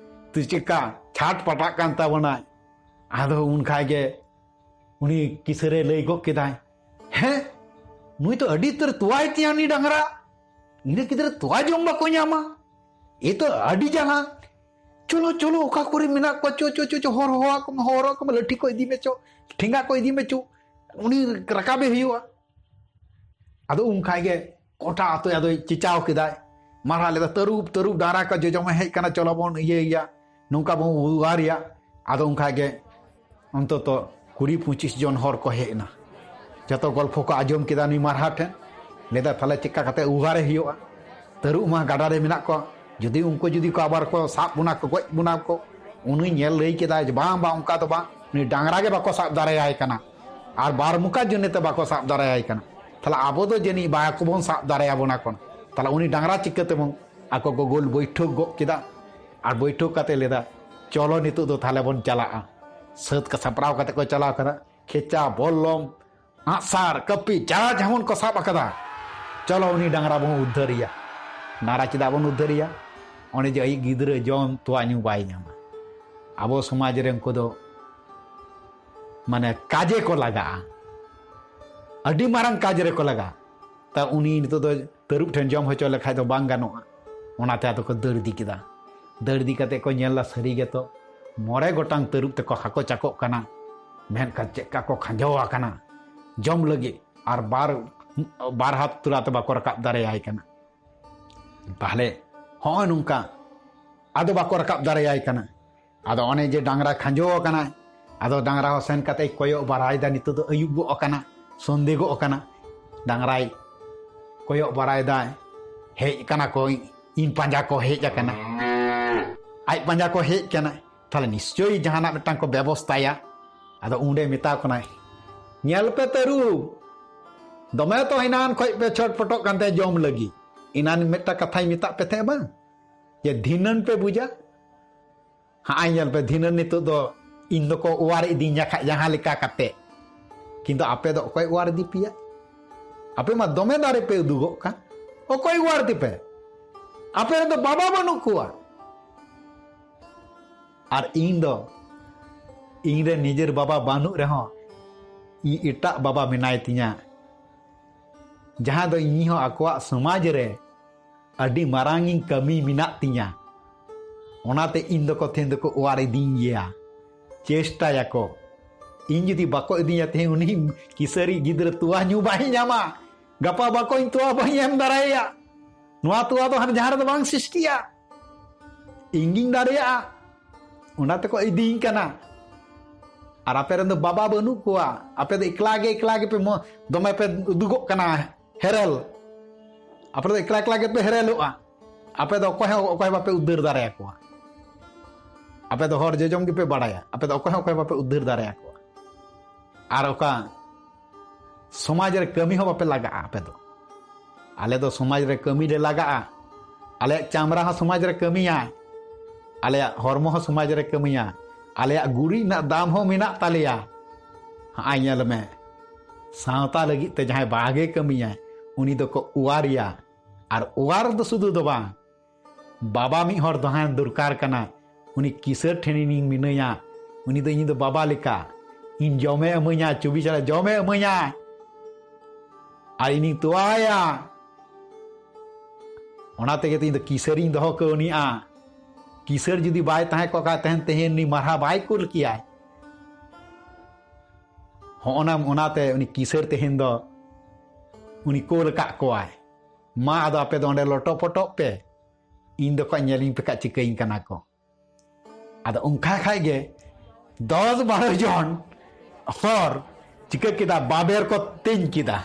ᱛᱚ ᱪᱮᱫᱠᱟ ᱪᱷᱟᱴ ᱯᱟᱴᱟᱜ ᱠᱟᱱ ᱛᱟᱵᱚᱱᱟᱭ?" ᱟᱫᱚ ᱩᱱ ᱠᱷᱟᱡ ᱜᱮ ᱩᱱᱤ ᱠᱤᱥᱟᱹᱨᱮ ᱞᱟᱹᱭ ᱜᱚᱫ ᱠᱮᱫᱟᱭ, "ᱦᱮᱸ, ᱱᱩᱭ ᱛᱚ ᱟᱹᱰᱤ ᱩᱛᱟᱹᱨ ᱛᱚᱣᱟᱭ ᱛᱤᱧᱟ ᱩᱱᱤ ᱰᱟᱝᱨᱟ, ᱤᱧ ᱨᱮᱱ ᱜᱤᱫᱽᱨᱟᱹ ᱛᱚᱣᱟ ᱡᱚᱢ ᱵᱟᱠᱚ ᱧᱟᱢᱟ, ᱮ ᱛᱚ ᱟᱹᱰᱤ ᱡᱟᱞᱟ᱾ ᱪᱚᱞᱚ, ᱪᱚᱞᱚ, ᱚᱠᱟ ᱠᱚᱨᱮ ᱢᱮᱱᱟᱜ ᱠᱚᱣᱟ, ᱪᱚ, ᱪᱚ, ᱪᱚ, ᱪᱚ, ᱦᱚᱨ ᱦᱚᱦᱚ ᱟᱠᱚ ᱢᱮ, ᱦᱚᱨ ᱦᱚᱦᱚ ᱟᱠᱚ ᱢᱮ, ᱞᱟᱹᱴᱷᱤ ᱠᱚ ᱤᱫᱤ ᱢᱮ ᱪᱚ, ᱴᱷᱮᱸᱜᱟ ᱠᱚ ᱤᱫᱤ ᱢᱮ ᱪᱚ, ᱩᱱᱤ ᱨᱟᱠᱟᱵᱮ ᱦᱩᱭᱩᱜᱼᱟ᱾" ᱟᱫᱚ ᱩᱱ ᱠᱷᱟᱡ ᱜᱮ ᱜᱚᱴᱟ ᱟᱛᱳ ᱟᱫᱚᱭ ᱪᱮᱸᱪᱟᱣ ᱠᱮᱫᱟᱭ, ᱢᱟᱨᱦᱟ ᱞᱮᱫᱟ, "ᱛᱟᱹᱨᱩᱵ, ᱛᱟᱹᱨᱩᱵ, ᱰᱟᱝᱨᱟ ᱠᱚ ᱡᱚᱡᱚᱢᱮ ᱦᱮᱡ ᱟᱠᱟᱱᱟ, ᱪᱚᱞᱚ ᱵᱚᱱ ᱤᱭᱟᱹᱭᱮᱭᱟ, ᱱᱚᱝᱠᱟ ᱵᱚᱱ ᱩᱣᱟᱨᱮᱭᱟ᱾" ᱟᱫᱚ ᱩᱱ ᱠᱷᱟᱡ ᱜᱮ ᱚᱱᱛᱚᱛᱚ ᱠᱩᱲᱤ ᱯᱚᱸᱪᱤᱥ ᱡᱚᱱ ᱦᱚᱲ ᱠᱚ ᱦᱮᱡ ᱮᱱᱟ᱾ ᱡᱚᱛᱚ ᱜᱚᱞᱯᱷᱚ ᱠᱚ ᱟᱸᱡᱚᱢ ᱠᱮᱫᱟ ᱱᱩᱭ ᱢᱟᱨᱦᱟ ᱴᱷᱮᱱ᱾ ᱞᱟᱹᱭᱫᱟ, "ᱛᱟᱦᱞᱮ ᱪᱮᱫᱠᱟ ᱠᱟᱛᱮ ᱩᱣᱟᱨᱮ ᱦᱩᱭᱩᱜᱼᱟ? ᱛᱟᱹᱨᱩᱵ ᱢᱟ ᱜᱟᱰᱟ ᱨᱮ ᱢᱮᱱᱟᱜ ᱠᱚᱣᱟ, ᱡᱩᱫᱤ ᱩᱱᱠᱩ ᱡᱩᱫᱤ ᱠᱚ ᱟᱵᱟᱨ ᱠᱚ ᱥᱟᱵ ᱵᱚᱱᱟ ᱠᱚ, ᱜᱚᱡ ᱵᱚᱱᱟ ᱠᱚ᱾" ᱩᱱᱤ ᱧᱮᱞ ᱞᱟᱹᱭ ᱠᱮᱫᱟᱭ ᱡᱮ, "ᱵᱟᱝ, ᱵᱟᱝ, ᱚᱱᱠᱟ ᱫᱚ ᱵᱟᱝ, ᱩᱱᱤ ᱰᱟᱝᱨᱟ ᱜᱮ ᱵᱟᱠᱚ ᱥᱟᱵ ᱫᱟᱲᱮᱭᱟᱭ ᱠᱟᱱᱟ, ᱟᱨ ᱵᱟᱨ ᱢᱚᱠᱟ ᱡᱚᱱᱮ ᱛᱮ ᱵᱟᱠᱚ ᱥᱟᱵ ᱫᱟᱲᱮᱭᱟᱭ ᱠᱟᱱᱟ, ᱛᱟᱦᱞᱮ ᱟᱵᱚ ᱫᱚ ᱡᱟᱹᱱᱤᱡ ᱵᱟᱠᱚ ᱵᱚᱱ ᱥᱟᱵ ᱫᱟᱲᱮᱭᱟᱵᱚᱱᱟ ᱠᱚ, ᱛᱟᱦᱞᱮ ᱩᱱᱤ ᱰᱟᱝᱨᱟ ᱪᱤᱠᱟᱹ ᱛᱮᱵᱚᱱ?" ᱟᱠᱚ ᱠᱚ ᱜᱳᱞ ᱵᱳᱭᱴᱷᱳᱠ ᱜᱚᱫ ᱠᱮᱫᱟ, ᱟᱨ ᱵᱳᱭᱴᱷᱳᱠ ᱠᱟᱛᱮ ᱞᱟᱹᱭᱫᱟ, "ᱪᱚᱞᱚ ᱱᱤᱛᱚᱜ ᱫᱚ ᱛᱟᱦᱞᱮ ᱵᱚᱱ ᱪᱟᱞᱟᱜᱼᱟ᱾" ᱥᱟᱹᱛ ᱠᱟ-, ᱥᱟᱯᱲᱟᱣ ᱠᱟᱛᱮ ᱠᱚ ᱪᱟᱞᱟᱣ ᱠᱟᱱᱟ᱾ ᱠᱷᱮᱪᱟ, ᱵᱚᱞᱞᱚᱢ, ᱟᱸᱜᱼᱥᱟᱨ, ᱠᱟᱹᱯᱤ, ᱡᱟ ᱡᱮᱢᱚᱱ ᱠᱚ ᱥᱟᱵ ᱟᱠᱟᱫᱟ, "ᱪᱚᱞᱚ ᱩᱱᱤ ᱰᱟᱝᱨᱟ ᱵᱚᱱ ᱩᱫᱽᱫᱷᱟᱹᱨᱮᱭᱟ᱾" ᱰᱟᱝᱨᱟ ᱪᱮᱫᱟᱜ ᱵᱚᱱ ᱩᱫᱽᱫᱷᱟᱹᱨᱮᱭᱟ? ᱚᱱᱮ ᱡᱮ ᱟᱭᱤᱡ ᱜᱤᱫᱽᱨᱟᱹ ᱡᱚᱢ ᱛᱚᱣᱟ ᱧᱩ ᱵᱟᱭ ᱧᱟᱢᱟ᱾ ᱟᱵᱚ ᱥᱚᱢᱟᱡᱽ ᱨᱮ ᱩᱱᱠᱩ ᱫᱚ ᱢᱟᱱᱮ ᱠᱟᱡᱮ ᱠᱚ ᱞᱟᱜᱟᱜᱼᱟ, ᱟᱹᱰᱤ ᱢᱟᱨᱟᱝ ᱠᱟᱡᱽ ᱨᱮᱠᱚ ᱞᱟᱜᱟᱜᱼᱟ᱾ ᱛᱟ ᱩᱱᱤ ᱱᱤᱛᱚᱜ ᱫᱚ ᱛᱟᱹᱨᱩᱵ ᱴᱷᱮᱱ ᱡᱚᱢ ᱦᱚᱪᱚ ᱞᱮᱠᱷᱟᱡ ᱫᱚ ᱵᱟᱝ ᱜᱟᱱᱚᱜᱼᱟ᱾ ᱚᱱᱟᱛᱮ ᱟᱫᱚ ᱠᱚ ᱫᱟᱹᱲ ᱤᱫᱤ ᱠᱮᱫᱟ᱾ ᱫᱟᱹᱲ ᱤᱫᱤ ᱠᱟᱛᱮ ᱠᱚ ᱧᱮᱞ ᱫᱟ, ᱥᱟᱹᱨᱤ ᱜᱮᱛᱚ ᱢᱚᱬᱮ ᱜᱚᱴᱟᱝ ᱛᱟᱹᱨᱩᱵ ᱛᱮᱠᱚ ᱦᱟᱠᱚ ᱪᱟᱠᱚᱜ ᱠᱟᱱᱟ᱾ ᱢᱮᱱᱠᱷᱟᱱ ᱪᱮᱫᱠᱟ ᱠᱚ ᱠᱷᱟᱸᱡᱚ ᱟᱠᱟᱱᱟ ᱡᱚᱢ ᱞᱟᱹᱜᱤᱫ, ᱟᱨ ᱵᱟᱨ, ᱵᱟᱨ ᱦᱟᱛ ᱛᱩᱞᱟ ᱛᱮ ᱵᱟᱠᱚ ᱨᱟᱠᱟᱵ ᱫᱟᱲᱮᱭᱟᱭ ᱠᱟᱱᱟ᱾ ᱛᱟᱦᱞᱮ ᱦᱚᱸᱜᱼᱚᱭ ᱱᱚᱝᱠᱟ ᱟᱫᱚ ᱵᱟᱠᱚ ᱨᱟᱠᱟᱵ ᱫᱟᱲᱮᱭᱟᱭ ᱠᱟᱱᱟ᱾ ᱟᱫᱚ ᱚᱱᱮ ᱡᱮ ᱰᱟᱝᱨᱟ ᱠᱷᱟᱸᱡᱚ ᱟᱠᱟᱱᱟᱭ, ᱟᱫᱚ ᱰᱟᱝᱨᱟ ᱦᱚᱸ ᱥᱮᱱ ᱠᱟᱛᱮᱭ ᱠᱚᱭᱚᱜ ᱵᱟᱲᱟᱭᱮᱫᱟ, ᱱᱤᱛᱚᱜ ᱫᱚ ᱟᱹᱭᱩᱵ ᱜᱚᱜ ᱟᱠᱟᱱᱟ, ᱥᱚᱱᱫᱷᱮ ᱜᱚᱜ ᱟᱠᱟᱱᱟ᱾ ᱰᱟᱝᱨᱟᱭ ᱠᱚᱭᱚᱜ ᱵᱟᱲᱟᱭᱮᱫᱟᱭ, ᱦᱮᱡ ᱟᱠᱟᱱᱟ ᱠᱚ, ᱤᱧ ᱯᱟᱸᱡᱟ ᱠᱚ ᱦᱮᱡ ᱟᱠᱟᱱᱟ, ᱟᱡ ᱯᱟᱸᱡᱟ ᱠᱚ ᱦᱮᱡ ᱟᱠᱟᱱᱟ, ᱛᱟᱦᱞᱮ ᱱᱤᱥᱪᱳᱭ ᱡᱟᱦᱟᱱᱟᱜ ᱢᱤᱫᱴᱟᱝ ᱠᱚ ᱵᱮᱵᱚᱥᱛᱟᱭᱟ᱾ ᱟᱫᱚ ᱩᱱᱨᱮ ᱢᱮᱛᱟ ᱠᱚ ᱠᱟᱱᱟᱭ, "ᱧᱮᱞ ᱯᱮ ᱛᱟᱹᱨᱩᱵ, ᱫᱚᱢᱮ ᱛᱚ ᱮᱱᱟᱱ ᱠᱷᱚᱡ ᱯᱮ ᱪᱷᱚᱴᱯᱚᱴᱚᱜ ᱠᱟᱱ ᱛᱟᱦᱮᱸ ᱡᱚᱢ ᱞᱟᱹᱜᱤᱫ᱾ ᱮᱱᱟᱱ ᱢᱤᱫᱴᱟᱝ ᱠᱟᱛᱷᱟᱧ ᱢᱮᱛᱟᱜ ᱯᱮ ᱛᱟᱦᱮᱸ ᱵᱟᱝ, ᱡᱮ ᱫᱷᱤᱱᱟᱹᱱ ᱯᱮ ᱵᱩᱡᱟ? ᱦᱟᱸᱜ ᱧᱮᱞ ᱯᱮ, ᱫᱷᱤᱱᱟᱹᱱ ᱱᱤᱛᱚᱜ ᱫᱚ ᱤᱧ ᱫᱚᱠᱚ ᱚᱣᱟᱨ ᱤᱫᱤᱧᱟ ᱠᱷᱟᱡ ᱡᱟᱦᱟᱸ ᱞᱮᱠᱟ ᱠᱟᱛᱮ, ᱠᱤᱱᱛᱩ ᱟᱯᱮ ᱫᱚ ᱚᱠᱚᱭ ᱚᱣᱟᱨ ᱤᱫᱤ ᱯᱮᱭᱟ? ᱟᱯᱮ ᱢᱟ ᱫᱚᱢᱮ ᱫᱟᱨᱮ ᱯᱮ ᱩᱫᱩᱜᱚᱜ ᱠᱟᱱ, ᱚᱠᱚᱭ ᱚᱣᱟᱨ ᱤᱫᱤ ᱯᱮ? ᱟᱯᱮ ᱨᱮᱱ ᱫᱚ ᱵᱟᱵᱟ ᱵᱟᱹᱱᱩᱜ ᱠᱚᱣᱟ᱾ ᱟᱨ ᱤᱧ ᱫᱚ, ᱤᱧ ᱨᱮᱱ ᱱᱤᱡᱮᱨ ᱵᱟᱵᱟ ᱵᱟᱹᱱᱩᱜ ᱨᱮᱦᱚᱸ, ᱤᱧ ᱮᱴᱟᱜ ᱵᱟᱵᱟ ᱢᱮᱱᱟᱭ ᱛᱤᱧᱟ, ᱡᱟᱦᱟᱸ ᱫᱚ ᱤᱧ ᱦᱚᱸ ᱟᱠᱚᱣᱟᱜ ᱥᱚᱢᱟᱡᱽ ᱨᱮ ᱟᱹᱰᱤ ᱢᱟᱨᱟᱝ ᱤᱧ ᱠᱟᱹᱢᱤ ᱢᱮᱱᱟᱜ ᱛᱤᱧᱟ᱾ ᱚᱱᱟᱛᱮ ᱤᱧ ᱫᱚᱠᱚ ᱛᱮᱦᱮᱧ ᱫᱚᱠᱚ ᱚᱣᱟᱨ ᱤᱫᱤᱧ ᱜᱮᱭᱟ᱾ ᱪᱮᱥᱴᱟᱭᱟᱠᱚ, ᱤᱧ ᱡᱩᱫᱤ ᱵᱟᱠᱚ ᱤᱫᱤᱧᱟ ᱛᱮᱦᱮᱧ, ᱩᱱᱤ ᱠᱤᱥᱟᱹᱨᱤ ᱜᱤᱫᱽᱨᱟᱹ ᱛᱚᱣᱟ ᱧᱩ ᱵᱟᱭ ᱧᱟᱢᱟ, ᱜᱟᱯᱟ ᱵᱟᱠᱚᱧ ᱛᱚᱣᱟ ᱵᱟᱹᱧ ᱮᱢ ᱫᱟᱲᱮᱭᱟᱭᱟ᱾ ᱱᱚᱣᱟ ᱛᱚᱣᱟ ᱫᱚ ᱦᱟᱱᱮ ᱡᱟᱦᱟᱸ ᱨᱮᱫᱚ ᱵᱟᱝ ᱥᱨᱤᱥᱴᱤᱜᱼᱟ, ᱤᱧ ᱜᱤᱧ ᱫᱟᱲᱮᱭᱟᱜᱼᱟ᱾ ᱚᱱᱟ ᱛᱮᱠᱚ ᱤᱫᱤᱧ ᱠᱟᱱᱟ᱾ ᱟᱨ ᱟᱯᱮ ᱨᱮᱱ ᱫᱚ ᱵᱟᱵᱟ ᱵᱟᱹᱱᱩᱜ ᱠᱚᱣᱟ, ᱟᱯᱮ ᱫᱚ ᱮᱠᱞᱟ ᱜᱮ, ᱮᱠᱞᱟ ᱜᱮᱯᱮ ᱢᱚ-, ᱫᱚᱢᱮ ᱯᱮ ᱩᱫᱩᱜᱚᱜ ᱠᱟᱱᱟ ᱦᱮᱨᱮᱞ᱾ ᱟᱯᱮ ᱫᱚ ᱮᱠᱞᱟ ᱮᱠᱞᱟ ᱜᱮᱯᱮ ᱦᱮᱨᱮᱞᱚᱜᱼᱟ᱾ ᱟᱯᱮ ᱫᱚ ᱚᱠᱚᱭ ᱦᱚᱸ ᱚᱠᱚᱭ ᱵᱟᱯᱮ ᱩᱫᱽᱫᱷᱟᱹᱨ ᱫᱟᱲᱮᱭᱟᱠᱚᱣᱟ᱾ ᱟᱯᱮ ᱫᱚ ᱦᱚᱲ ᱡᱚᱡᱚᱢ ᱜᱮᱯᱮ ᱵᱟᱲᱟᱭᱟ, ᱟᱯᱮ ᱫᱚ ᱚᱠᱚᱭ ᱦᱚᱸ ᱚᱠᱚᱭ ᱵᱟᱯᱮ ᱩᱫᱽᱫᱷᱟᱹᱨ ᱫᱟᱲᱮᱭᱟᱠᱚᱣᱟ᱾ ᱟᱨ ᱚᱠᱟ ᱥᱚᱢᱟᱡᱽ ᱨᱮ ᱠᱟᱹᱢᱤ ᱦᱚᱸ ᱵᱟᱯᱮ ᱞᱟᱜᱟᱜᱼᱟ ᱟᱯᱮ ᱫᱚ᱾ ᱟᱞᱮ ᱫᱚ ᱥᱚᱢᱟᱡᱽ ᱨᱮ ᱠᱟᱹᱢᱤ ᱞᱮ ᱞᱟᱜᱟᱜᱼᱟ᱾ ᱟᱞᱮᱭᱟᱜ ᱪᱟᱢᱲᱟ ᱦᱚᱸ ᱥᱚᱢᱟᱡᱽ ᱨᱮ ᱠᱟᱹᱢᱤᱭᱟᱭ, ᱟᱞᱮᱭᱟᱜ ᱦᱚᱲᱢᱚ ᱦᱚᱸ ᱥᱚᱢᱟᱡᱽ ᱨᱮ ᱠᱟᱹᱢᱤᱭᱟ, ᱟᱞᱮᱭᱟᱜ ᱜᱩᱨᱤᱡ ᱨᱮᱱᱟᱜ ᱫᱟᱢ ᱦᱚᱸ ᱢᱮᱱᱟᱜ ᱛᱟᱞᱮᱭᱟ᱾ ᱦᱟᱸᱜ ᱧᱮᱞ ᱢᱮ, ᱥᱟᱶᱛᱟ ᱞᱟᱹᱜᱤᱫ ᱛᱮ ᱡᱟᱦᱟᱸᱭ ᱵᱷᱟᱜᱮ ᱠᱟᱹᱢᱤᱭᱟᱭ, ᱩᱱᱤ ᱫᱚᱠᱚ ᱚᱣᱟᱨᱮᱭᱟ᱾ ᱟᱨ ᱚᱣᱟᱨ ᱫᱚ ᱥᱩᱫᱷᱩ ᱫᱚ ᱵᱟᱝ, ᱵᱟᱵᱟ ᱢᱤᱫ ᱦᱚᱲ ᱛᱟᱦᱮᱸ ᱫᱚᱨᱠᱟᱨ ᱠᱟᱱᱟ᱾ ᱩᱱᱤ ᱠᱤᱥᱟᱹᱬ ᱴᱷᱮᱱᱤᱧ ᱢᱤᱱᱟᱹᱧᱟ, ᱩᱱᱤ ᱫᱚ ᱤᱧ ᱫᱚ ᱵᱟᱵᱟ ᱞᱮᱠᱟ, ᱤᱧ ᱡᱚᱢᱮ ᱮᱢᱟᱹᱧᱟ, ᱪᱚᱵᱵᱤᱥ ᱜᱷᱚᱱᱴᱟ ᱡᱚᱢᱮ ᱮᱢᱟᱹᱧᱟ, ᱟᱨ ᱤᱧᱤᱧ ᱛᱚᱣᱟᱭᱟ᱾ ᱚᱱᱟ ᱛᱮᱜᱮ ᱛᱚ ᱤᱧ ᱫᱚ ᱠᱤᱥᱟᱹᱬᱤᱧ ᱫᱚᱦᱚ ᱠᱟᱹᱣᱱᱤᱜᱼᱟ᱾ ᱠᱤᱥᱟᱹᱬ ᱡᱩᱫᱤ ᱵᱟᱭ ᱛᱟᱦᱮᱸ ᱠᱚᱜ ᱠᱷᱟᱡ, ᱛᱮᱦᱮᱧ, ᱛᱮᱦᱮᱧ ᱩᱱᱤ ᱢᱟᱨᱦᱟ ᱵᱟᱭ ᱠᱩᱞ ᱠᱮᱭᱟᱭ᱾ ᱦᱚᱸᱜᱼᱚᱱᱟ, ᱚᱱᱟᱛᱮ ᱩᱱᱤ ᱠᱤᱥᱟᱹᱬ ᱛᱮᱦᱮᱧ ᱫᱚ ᱩᱱᱤ ᱠᱩᱞ ᱟᱠᱟᱫ ᱠᱚᱣᱟᱭ᱾ ᱢᱟ, ᱟᱫᱚ ᱟᱯᱮ ᱫᱚ ᱚᱸᱰᱮ ᱞᱚᱴᱚ ᱯᱚᱴᱚᱜ ᱯᱮ, ᱤᱧ ᱫᱚ ᱠᱷᱟᱡ ᱧᱮᱞᱤᱧ ᱯᱮ ᱠᱷᱟᱡ ᱪᱤᱠᱟᱹᱧ ᱠᱟᱱᱟ ᱠᱚ᱾ ᱟᱫᱚ ᱚᱱᱠᱟ ᱠᱷᱟᱡ ᱜᱮ ᱫᱚᱥ ᱵᱟᱨᱚ ᱡᱚᱱ ᱦᱚᱲ ᱪᱤᱠᱟᱹ ᱠᱮᱫᱟ, ᱵᱟᱵᱮᱨ ᱠᱚ ᱛᱮᱧ ᱠᱮᱫᱟ᱾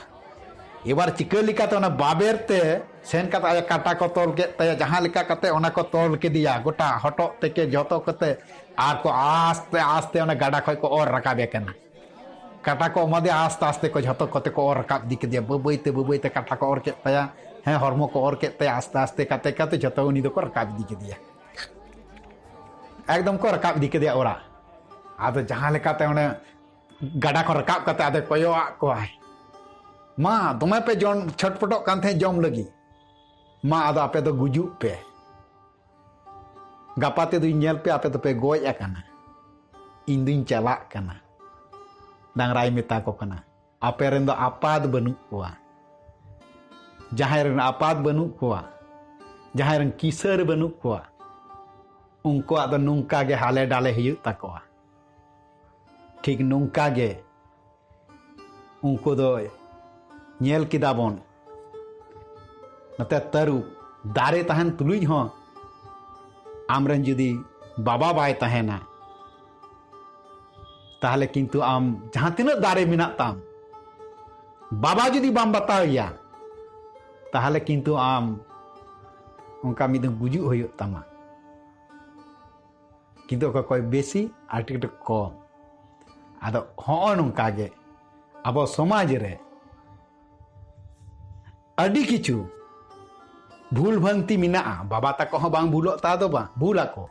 ᱮᱵᱟᱨ ᱪᱤᱠᱟᱹ ᱞᱮᱠᱟᱛᱮ ᱚᱱᱟ ᱵᱟᱵᱮᱨ ᱛᱮ ᱥᱮᱱ ᱠᱟᱛᱮ ᱟᱡᱟᱜ ᱠᱟᱴᱟ ᱠᱚ ᱛᱚᱞ ᱠᱮᱫ ᱛᱟᱭᱟ, ᱡᱟᱦᱟᱸ ᱞᱮᱠᱟ ᱠᱟᱛᱮ ᱚᱱᱟ ᱠᱚ ᱛᱚᱞ ᱠᱮᱫᱮᱭᱟ, ᱜᱚᱴᱟ ᱦᱚᱴᱚᱜ ᱛᱮᱠᱮ ᱡᱚᱛᱚ ᱠᱟᱛᱮ, ᱟᱨ ᱠᱚ ᱟᱥᱛᱮ ᱟᱥᱛᱮ ᱚᱱᱟ ᱜᱟᱰᱟ ᱠᱷᱚᱡ ᱠᱚ ᱚᱨ ᱨᱟᱠᱟᱵᱮ ᱠᱟᱱᱟ᱾ ᱠᱟᱴᱟ ᱠᱚ ᱮᱢᱟᱫᱮᱭᱟ, ᱟᱥᱛᱮ ᱟᱥᱛᱮ ᱠᱚ ᱡᱷᱚᱛᱚ ᱠᱚᱛᱮ ᱠᱚ ᱚᱨ ᱨᱟᱠᱟᱵ ᱤᱫᱤ ᱠᱮᱫᱮᱭᱟ, ᱵᱟᱹᱭ ᱵᱟᱹᱭ ᱛᱮ, ᱵᱟᱹᱭ ᱵᱟᱹᱭ ᱛᱮ ᱠᱟᱴᱟ ᱠᱚ ᱚᱨ ᱠᱮᱫ ᱛᱟᱭᱟ, ᱦᱮᱸ, ᱦᱚᱲᱢᱚ ᱠᱚ ᱚᱨ ᱠᱮᱫ ᱛᱟᱭᱟ, ᱟᱥᱛᱮ ᱟᱥᱛᱮ ᱠᱟᱛᱮ ᱠᱟᱛᱮ ᱡᱷᱚᱛᱚ ᱩᱱᱤ ᱫᱚᱠᱚ ᱨᱟᱠᱟᱵ ᱤᱫᱤ ᱠᱮᱫᱮᱭᱟ᱾ ᱮᱠᱫᱚᱢ ᱠᱚ ᱨᱟᱠᱟᱵ ᱤᱫᱤ ᱠᱮᱫᱮᱭᱟ ᱚᱲᱟᱜ᱾ ᱟᱫᱚ ᱡᱟᱦᱟᱸ ᱞᱮᱠᱟᱛᱮ ᱚᱱᱮ ᱜᱟᱰᱟ ᱠᱷᱚᱱ ᱨᱟᱠᱟᱵ ᱠᱟᱛᱮ ᱟᱫᱚ ᱠᱚᱭᱚᱜ ᱟᱫ ᱠᱚᱣᱟᱭ, ᱢᱟ ᱫᱚᱢᱮ ᱯᱮ ᱡᱚᱢ ᱪᱷᱚᱴᱯᱚᱴᱚᱜ ᱠᱟᱱ ᱛᱟᱦᱮᱸᱫ ᱡᱚᱢ ᱞᱟᱹᱜᱤᱫ, ᱢᱟ ᱟᱫᱚ ᱟᱯᱮ ᱫᱚ ᱜᱩᱡᱩᱜ ᱯᱮ, ᱜᱟᱯᱟ ᱛᱮᱫᱚᱧ ᱧᱮᱞ ᱯᱮ, ᱟᱯᱮ ᱫᱚᱯᱮ ᱜᱚᱡ ᱟᱠᱟᱱᱟ, ᱤᱧ ᱫᱩᱧ ᱪᱟᱞᱟᱜ ᱠᱟᱱᱟ᱾ ᱰᱟᱝᱨᱟᱭ ᱢᱮᱛᱟ ᱠᱚ ᱠᱟᱱᱟ, ᱟᱯᱮ ᱨᱮᱱ ᱫᱚ ᱟᱯᱟᱛ ᱵᱟᱹᱱᱩᱜ ᱠᱚᱣᱟ᱾ ᱡᱟᱦᱟᱸᱭ ᱨᱮᱱ ᱟᱯᱟᱛ ᱵᱟᱹᱱᱩᱜ ᱠᱚᱣᱟ, ᱡᱟᱦᱟᱸᱭ ᱨᱮᱱ ᱠᱤᱥᱟᱹᱬ ᱵᱟᱹᱱᱩᱜ ᱠᱚᱣᱟ, ᱩᱱᱠᱩᱣᱟᱜ ᱫᱚ ᱱᱚᱝᱠᱟ ᱜᱮ ᱦᱟᱞᱮ ᱰᱟᱞᱮ ᱦᱩᱭᱩᱜ ᱛᱟᱠᱚᱣᱟ᱾ ᱴᱷᱤᱠ ᱱᱚᱝᱠᱟ ᱜᱮ ᱩᱱᱠᱩ ᱫᱚ ᱧᱮᱞ ᱠᱮᱫᱟ ᱵᱚᱱ, ᱱᱚᱛᱮ ᱛᱟᱹᱨᱩᱵ ᱫᱟᱨᱮ ᱛᱟᱦᱮᱱ ᱛᱩᱞᱩᱡ ᱦᱚᱸ ᱟᱢᱨᱮᱱ ᱡᱩᱫᱤ ᱵᱟᱵᱟ ᱵᱟᱭ ᱛᱟᱦᱮᱱᱟ, ᱛᱟᱦᱚᱞᱮ ᱠᱤᱱᱛᱩ ᱟᱢ ᱡᱟᱦᱟᱸ ᱛᱤᱱᱟᱹᱜ ᱫᱟᱨᱮ ᱢᱮᱱᱟᱜ ᱛᱟᱢ, ᱵᱟᱵᱟ ᱡᱩᱫᱤ ᱵᱟᱢ ᱵᱟᱛᱟᱣᱮᱭᱟ, ᱛᱟᱦᱚᱞᱮ ᱠᱤᱱᱛᱩ ᱟᱢ ᱚᱱᱠᱟ ᱢᱤᱫ ᱫᱤᱱ ᱜᱩᱡᱩᱜ ᱦᱩᱭᱩᱜ ᱛᱟᱢᱟ᱾ ᱠᱤᱱᱛᱩ ᱚᱠᱚᱭ ᱠᱚᱭ ᱵᱮᱥᱤ ᱟᱨ ᱴᱤᱠᱤᱴ ᱠᱚᱢ᱾ ᱟᱫᱚ ᱦᱚᱸᱜᱼᱚ ᱱᱚᱝᱠᱟ ᱜᱮ ᱟᱵᱚ ᱥᱚᱢᱟᱡᱽ ᱨᱮ ᱟᱹᱰᱤ ᱠᱤᱪᱷᱩ ᱵᱷᱩᱞ ᱵᱷᱟᱝᱛᱤ ᱢᱮᱱᱟᱜᱼᱟ᱾ ᱵᱟᱵᱟ ᱛᱟᱠᱚ ᱦᱚᱸ ᱵᱟᱝ ᱵᱷᱩᱞᱚᱜ ᱛᱟ ᱫᱚ ᱵᱟᱝ, ᱵᱷᱩᱞ ᱟᱠᱚ,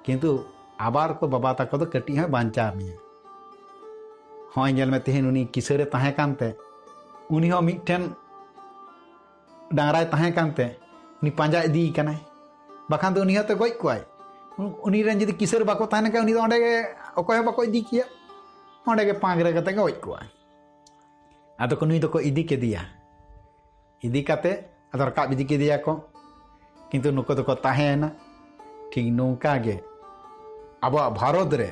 ᱠᱤᱱᱛᱩ ᱟᱵᱟᱨ ᱠᱚ ᱵᱟᱵᱟ ᱛᱟᱠᱚ ᱫᱚ ᱠᱟᱹᱴᱤᱡ ᱦᱚᱸ ᱵᱟᱧᱪᱟᱣ ᱢᱮᱭᱟ᱾ ᱦᱚᱸᱜᱼᱚᱭ ᱧᱮᱞ ᱢᱮ, ᱛᱮᱦᱮᱧ ᱩᱱᱤ ᱠᱤᱥᱟᱹᱬᱮ ᱛᱟᱦᱮᱸ ᱠᱟᱱᱛᱮ, ᱩᱱᱤ ᱦᱚᱸ ᱢᱤᱫᱴᱷᱮᱱ ᱰᱟᱝᱨᱟᱭ ᱛᱟᱦᱮᱸ ᱠᱟᱱᱛᱮ ᱩᱱᱤ ᱯᱟᱸᱡᱟ ᱤᱫᱤᱭᱮ ᱠᱟᱱᱟᱭ, ᱵᱟᱠᱷᱟᱱ ᱫᱚ ᱩᱱᱤ ᱦᱚᱸᱛᱚ ᱜᱚᱡ ᱠᱚᱣᱟᱭ᱾ ᱩᱱᱤ ᱨᱮᱱ ᱡᱩᱫᱤ ᱠᱤᱥᱟᱹᱬ ᱵᱟᱠᱚ ᱛᱟᱦᱮᱸ ᱞᱮᱱᱠᱷᱟᱱ ᱩᱱᱤ ᱫᱚ ᱚᱸᱰᱮ ᱜᱮ ᱚᱠᱚᱭ ᱦᱚᱸ ᱵᱟᱠᱚ ᱤᱫᱤ ᱠᱮᱭᱟ, ᱚᱸᱰᱮ ᱜᱮ ᱯᱟᱸᱠ ᱨᱮ ᱠᱟᱛᱮ ᱜᱮ ᱜᱚᱡ ᱠᱚᱣᱟᱭ᱾ ᱟᱫᱚ ᱠᱚ, ᱱᱩᱭ ᱫᱚᱠᱚ ᱤᱫᱤ ᱠᱮᱫᱮᱭᱟ, ᱤᱫᱤ ᱠᱟᱛᱮ ᱟᱫᱚ ᱨᱟᱠᱟᱵ ᱤᱫᱤ ᱠᱮᱫᱮᱭᱟ ᱠᱚ, ᱠᱤᱱᱛᱩ ᱱᱩᱠᱩ ᱫᱚᱠᱚ ᱛᱟᱦᱮᱸᱭᱮᱱᱟ᱾ ᱴᱷᱤᱠ ᱱᱚᱝᱠᱟ ᱜᱮ ᱟᱵᱚᱣᱟᱜ ᱵᱷᱟᱨᱚᱛ ᱨᱮ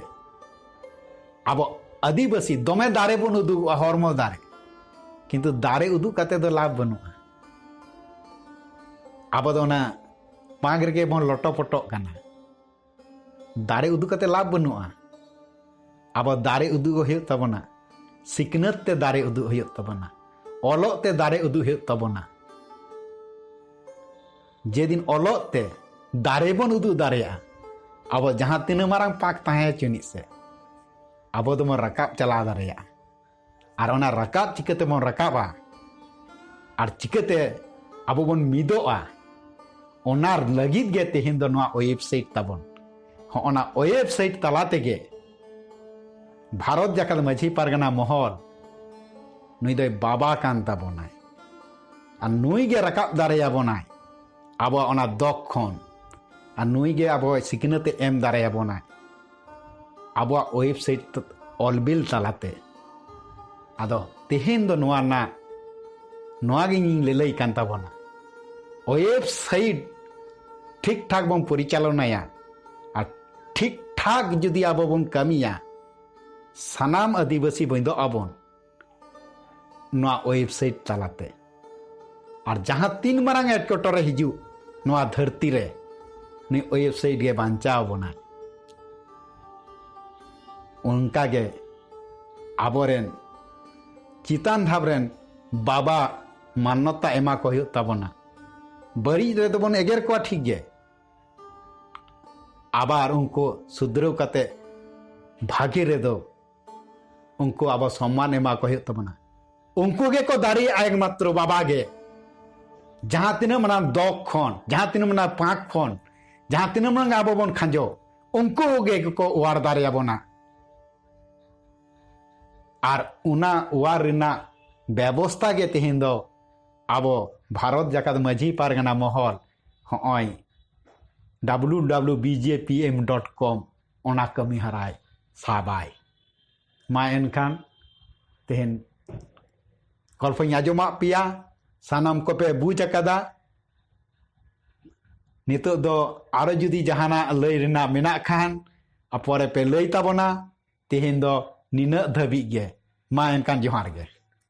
ᱟᱵᱚ ᱟᱹᱫᱤᱵᱟᱹᱥᱤ ᱫᱚᱢᱮ ᱫᱟᱨᱮ ᱵᱚᱱ ᱩᱫᱩᱜᱚᱜᱼᱟ, ᱦᱚᱲᱢᱚ ᱫᱟᱨᱮ, ᱠᱤᱱᱛᱩ ᱫᱟᱨᱮ ᱩᱫᱩᱜ ᱠᱟᱛᱮ ᱫᱚ ᱞᱟᱵᱷ ᱵᱟᱹᱱᱩᱜᱼᱟ᱾ ᱟᱵᱚ ᱫᱚ ᱚᱱᱟ ᱯᱟᱸᱠ ᱨᱮᱜᱮ ᱵᱚᱱ ᱞᱚᱴᱚᱯᱚᱴᱚᱜ ᱠᱟᱱᱟ᱾ ᱫᱟᱨᱮ ᱩᱫᱩᱜ ᱠᱟᱛᱮ ᱞᱟᱵᱷ ᱵᱟᱹᱱᱩᱜᱼᱟ᱾ ᱟᱵᱚ ᱫᱟᱨᱮ ᱩᱫᱩᱜ ᱦᱩᱭᱩᱜ ᱛᱟᱵᱚᱱᱟ, ᱥᱤᱠᱷᱱᱟᱹᱛ ᱛᱮ ᱫᱟᱨᱮ ᱩᱫᱩᱜ ᱦᱩᱭᱩᱜ ᱛᱟᱵᱚᱱᱟ, ᱚᱞᱚᱜ ᱛᱮ ᱫᱟᱨᱮ ᱩᱫᱩᱜ ᱦᱩᱭᱩᱜ ᱛᱟᱵᱚᱱᱟ᱾ ᱡᱮᱫᱤᱱ ᱚᱞᱚᱜ ᱛᱮ ᱫᱟᱨᱮ ᱵᱚᱱ ᱩᱫᱩᱜ ᱫᱟᱲᱮᱭᱟᱜᱼᱟ, ᱟᱵᱚ ᱡᱟᱦᱟᱸ ᱛᱤᱱᱟᱹᱜ ᱢᱟᱨᱟᱝ ᱯᱟᱸᱠ ᱛᱟᱦᱮᱸ ᱦᱚᱪᱚᱱᱤᱡ ᱥᱮ, ᱟᱵᱚ ᱫᱚᱵᱚᱱ ᱨᱟᱠᱟᱵ ᱪᱟᱞᱟᱣ ᱫᱟᱲᱮᱭᱟᱜᱼᱟ᱾ ᱟᱨ ᱚᱱᱟ ᱨᱟᱠᱟᱵ ᱪᱤᱠᱟᱹ ᱛᱮᱵᱚᱱ ᱨᱟᱠᱟᱵᱟ, ᱟᱨ ᱪᱤᱠᱟᱹᱛᱮ ᱟᱵᱚ ᱵᱚᱱ ᱢᱤᱫᱚᱜᱼᱟ, ᱚᱱᱟ ᱞᱟᱹᱜᱤᱫ ᱜᱮ ᱛᱮᱦᱮᱧ ᱫᱚ ᱱᱚᱣᱟ ᱳᱭᱮᱵᱽᱥᱟᱭᱤᱴ ᱛᱟᱵᱚᱱ᱾ ᱦᱚᱸ, ᱚᱱᱟ ᱳᱭᱮᱵᱽᱥᱟᱭᱤᱴ ᱛᱟᱞᱟ ᱛᱮᱜᱮ ᱵᱷᱟᱨᱚᱛ ᱡᱟᱠᱟᱛ ᱢᱟᱹᱡᱷᱤ ᱯᱟᱨᱜᱟᱱᱟ ᱢᱚᱦᱚᱞ, ᱱᱩᱭ ᱫᱚᱭ ᱵᱟᱵᱟ ᱠᱟᱱ ᱛᱟᱵᱚᱱᱟᱭ, ᱟᱨ ᱱᱩᱭ ᱜᱮ ᱨᱟᱠᱟᱵ ᱫᱟᱲᱮᱭᱟᱵᱚᱱᱟᱭ ᱟᱵᱚᱣᱟᱜ ᱚᱱᱟ ᱫᱚᱠ ᱠᱷᱚᱱ, ᱟᱨ ᱱᱩᱭ ᱜᱮ ᱟᱵᱚ ᱥᱤᱠᱷᱱᱟᱹᱛ ᱮ ᱮᱢ ᱫᱟᱲᱮᱭᱟᱵᱚᱱᱟᱭ ᱟᱵᱚᱣᱟᱜ ᱳᱭᱮᱵᱽᱥᱟᱭᱤᱴ ᱚᱞ ᱵᱤᱞ ᱛᱟᱞᱟᱛᱮ᱾ ᱟᱫᱚ ᱛᱮᱦᱮᱧ ᱫᱚ ᱱᱚᱣᱟ ᱨᱮᱱᱟᱜ, ᱱᱚᱣᱟ ᱜᱮ ᱤᱧᱤᱧ ᱞᱟᱹᱞᱟᱹᱭ ᱠᱟᱱ ᱛᱟᱵᱚᱱᱟ, ᱳᱭᱮᱵᱽᱥᱟᱭᱤᱴ ᱴᱷᱤᱠ ᱴᱷᱟᱠ ᱵᱚᱱ ᱯᱚᱨᱤᱪᱟᱞᱚᱱᱟᱭᱟ, ᱟᱨ ᱴᱷᱤᱠ ᱴᱷᱟᱠ ᱡᱩᱫᱤ ᱟᱵᱚ ᱵᱚᱱ ᱠᱟᱹᱢᱤᱭᱟ, ᱥᱟᱱᱟᱢ ᱟᱹᱫᱤᱵᱟᱹᱥᱤ ᱵᱚᱱ ᱢᱤᱫᱚᱜ ᱟᱵᱚᱱ ᱱᱚᱣᱟ ᱳᱭᱮᱵᱽᱥᱟᱭᱤᱴ ᱛᱟᱞᱟᱛᱮ᱾ ᱟᱨ ᱡᱟᱦᱟᱸ ᱛᱤᱱ ᱢᱟᱨᱟᱝ ᱮᱴᱠᱮᱴᱚᱬᱮ ᱦᱤᱡᱩᱜ ᱱᱚᱣᱟ ᱫᱷᱟᱹᱨᱛᱤ ᱨᱮ, ᱱᱩᱭ ᱳᱭᱮᱵᱽᱥᱟᱭᱤᱴ ᱜᱮ ᱵᱟᱧᱪᱟᱣ ᱵᱚᱱᱟ᱾ ᱚᱱᱠᱟᱜᱮ ᱟᱵᱚᱨᱮᱱ ᱪᱮᱛᱟᱱ ᱫᱷᱟᱯ ᱨᱮᱱ ᱵᱟᱵᱟ ᱢᱟᱱᱱᱚᱛᱟ ᱮᱢᱟ ᱠᱚ ᱦᱩᱭᱩᱜ ᱛᱟᱵᱚᱱᱟ᱾ ᱵᱟᱹᱲᱤᱡ ᱨᱮᱫᱚ ᱵᱚᱱ ᱮᱜᱮᱨ ᱠᱚᱣᱟ ᱴᱷᱤᱠ ᱜᱮ, ᱟᱵᱟᱨ ᱩᱱᱠᱩ ᱥᱩᱫᱷᱨᱟᱹᱣ ᱠᱟᱛᱮ ᱵᱷᱟᱜᱮ ᱨᱮᱫᱚ ᱩᱱᱠᱩ ᱟᱵᱚ ᱥᱚᱢᱢᱟᱱ ᱮᱢᱟ ᱠᱚ ᱦᱩᱭᱩᱜ ᱛᱟᱵᱚᱱᱟ᱾ ᱩᱱᱠᱩ ᱜᱮᱠᱚ ᱫᱟᱲᱮᱭᱟᱜᱼᱟ ᱮᱠᱢᱟᱛᱨᱚ ᱵᱟᱵᱟ ᱜᱮ᱾ ᱡᱟᱦᱟᱸ ᱛᱤᱱᱟᱹᱜ ᱢᱟᱨᱟᱝ ᱫᱚᱠ ᱠᱷᱚᱱ, ᱡᱟᱦᱟᱸ ᱛᱤᱱᱟᱹᱜ ᱢᱟᱨᱟᱝ ᱯᱟᱸᱠ ᱠᱷᱚᱱ, ᱡᱟᱦᱟᱸ ᱛᱤᱱᱟᱹᱜ ᱢᱟᱨᱟᱝ ᱟᱵᱚ ᱵᱚᱱ ᱠᱷᱟᱸᱡᱚ, ᱩᱱᱠᱩ ᱜᱮ ᱠᱚ ᱚᱣᱟᱨ ᱫᱟᱲᱮᱭᱟᱵᱚᱱᱟ᱾ ᱟᱨ ᱚᱱᱟ ᱚᱣᱟᱨ ᱨᱮᱱᱟᱜ ᱵᱮᱵᱚᱥᱛᱟ ᱜᱮ ᱛᱮᱦᱮᱧ ᱫᱚ ᱟᱵᱚ ᱵᱷᱟᱨᱚᱛ ᱡᱟᱠᱟᱛ ᱢᱟᱹᱡᱷᱤ ᱯᱟᱨᱜᱟᱱᱟ ᱢᱚᱦᱚᱞ ᱦᱚᱸᱜᱼᱚᱭ W W B J P M dot com ᱚᱱᱟ ᱠᱟᱹᱢᱤ ᱦᱚᱨᱟᱭ ᱥᱟᱵᱟᱭ᱾ ᱢᱟ ᱮᱱᱠᱷᱟᱱ ᱛᱮᱦᱮᱧ ᱜᱚᱞᱯᱷᱚᱧ ᱟᱸᱡᱚᱢᱟᱫ ᱯᱮᱭᱟ, ᱥᱟᱱᱟᱢ ᱠᱚᱯᱮ ᱵᱩᱡᱽ ᱟᱠᱟᱫᱟ᱾ ᱱᱤᱛᱚᱜ ᱫᱚ ᱟᱨᱚ ᱡᱩᱫᱤ ᱡᱟᱦᱟᱱᱟᱜ ᱞᱟᱹᱭ ᱨᱮᱱᱟᱜ ᱢᱮᱱᱟᱜ ᱠᱷᱟᱱ, ᱯᱚᱨᱮ ᱯᱮ ᱞᱟᱹᱭ ᱛᱟᱵᱚᱱᱟ᱾ ᱛᱮᱦᱮᱧ ᱫᱚ ᱱᱤᱱᱟᱹᱜ ᱫᱷᱟᱹᱵᱤᱡ ᱜᱮ᱾ ᱢᱟ ᱮᱱᱠᱷᱟᱱ ᱡᱚᱦᱟᱨ ᱜᱮ᱾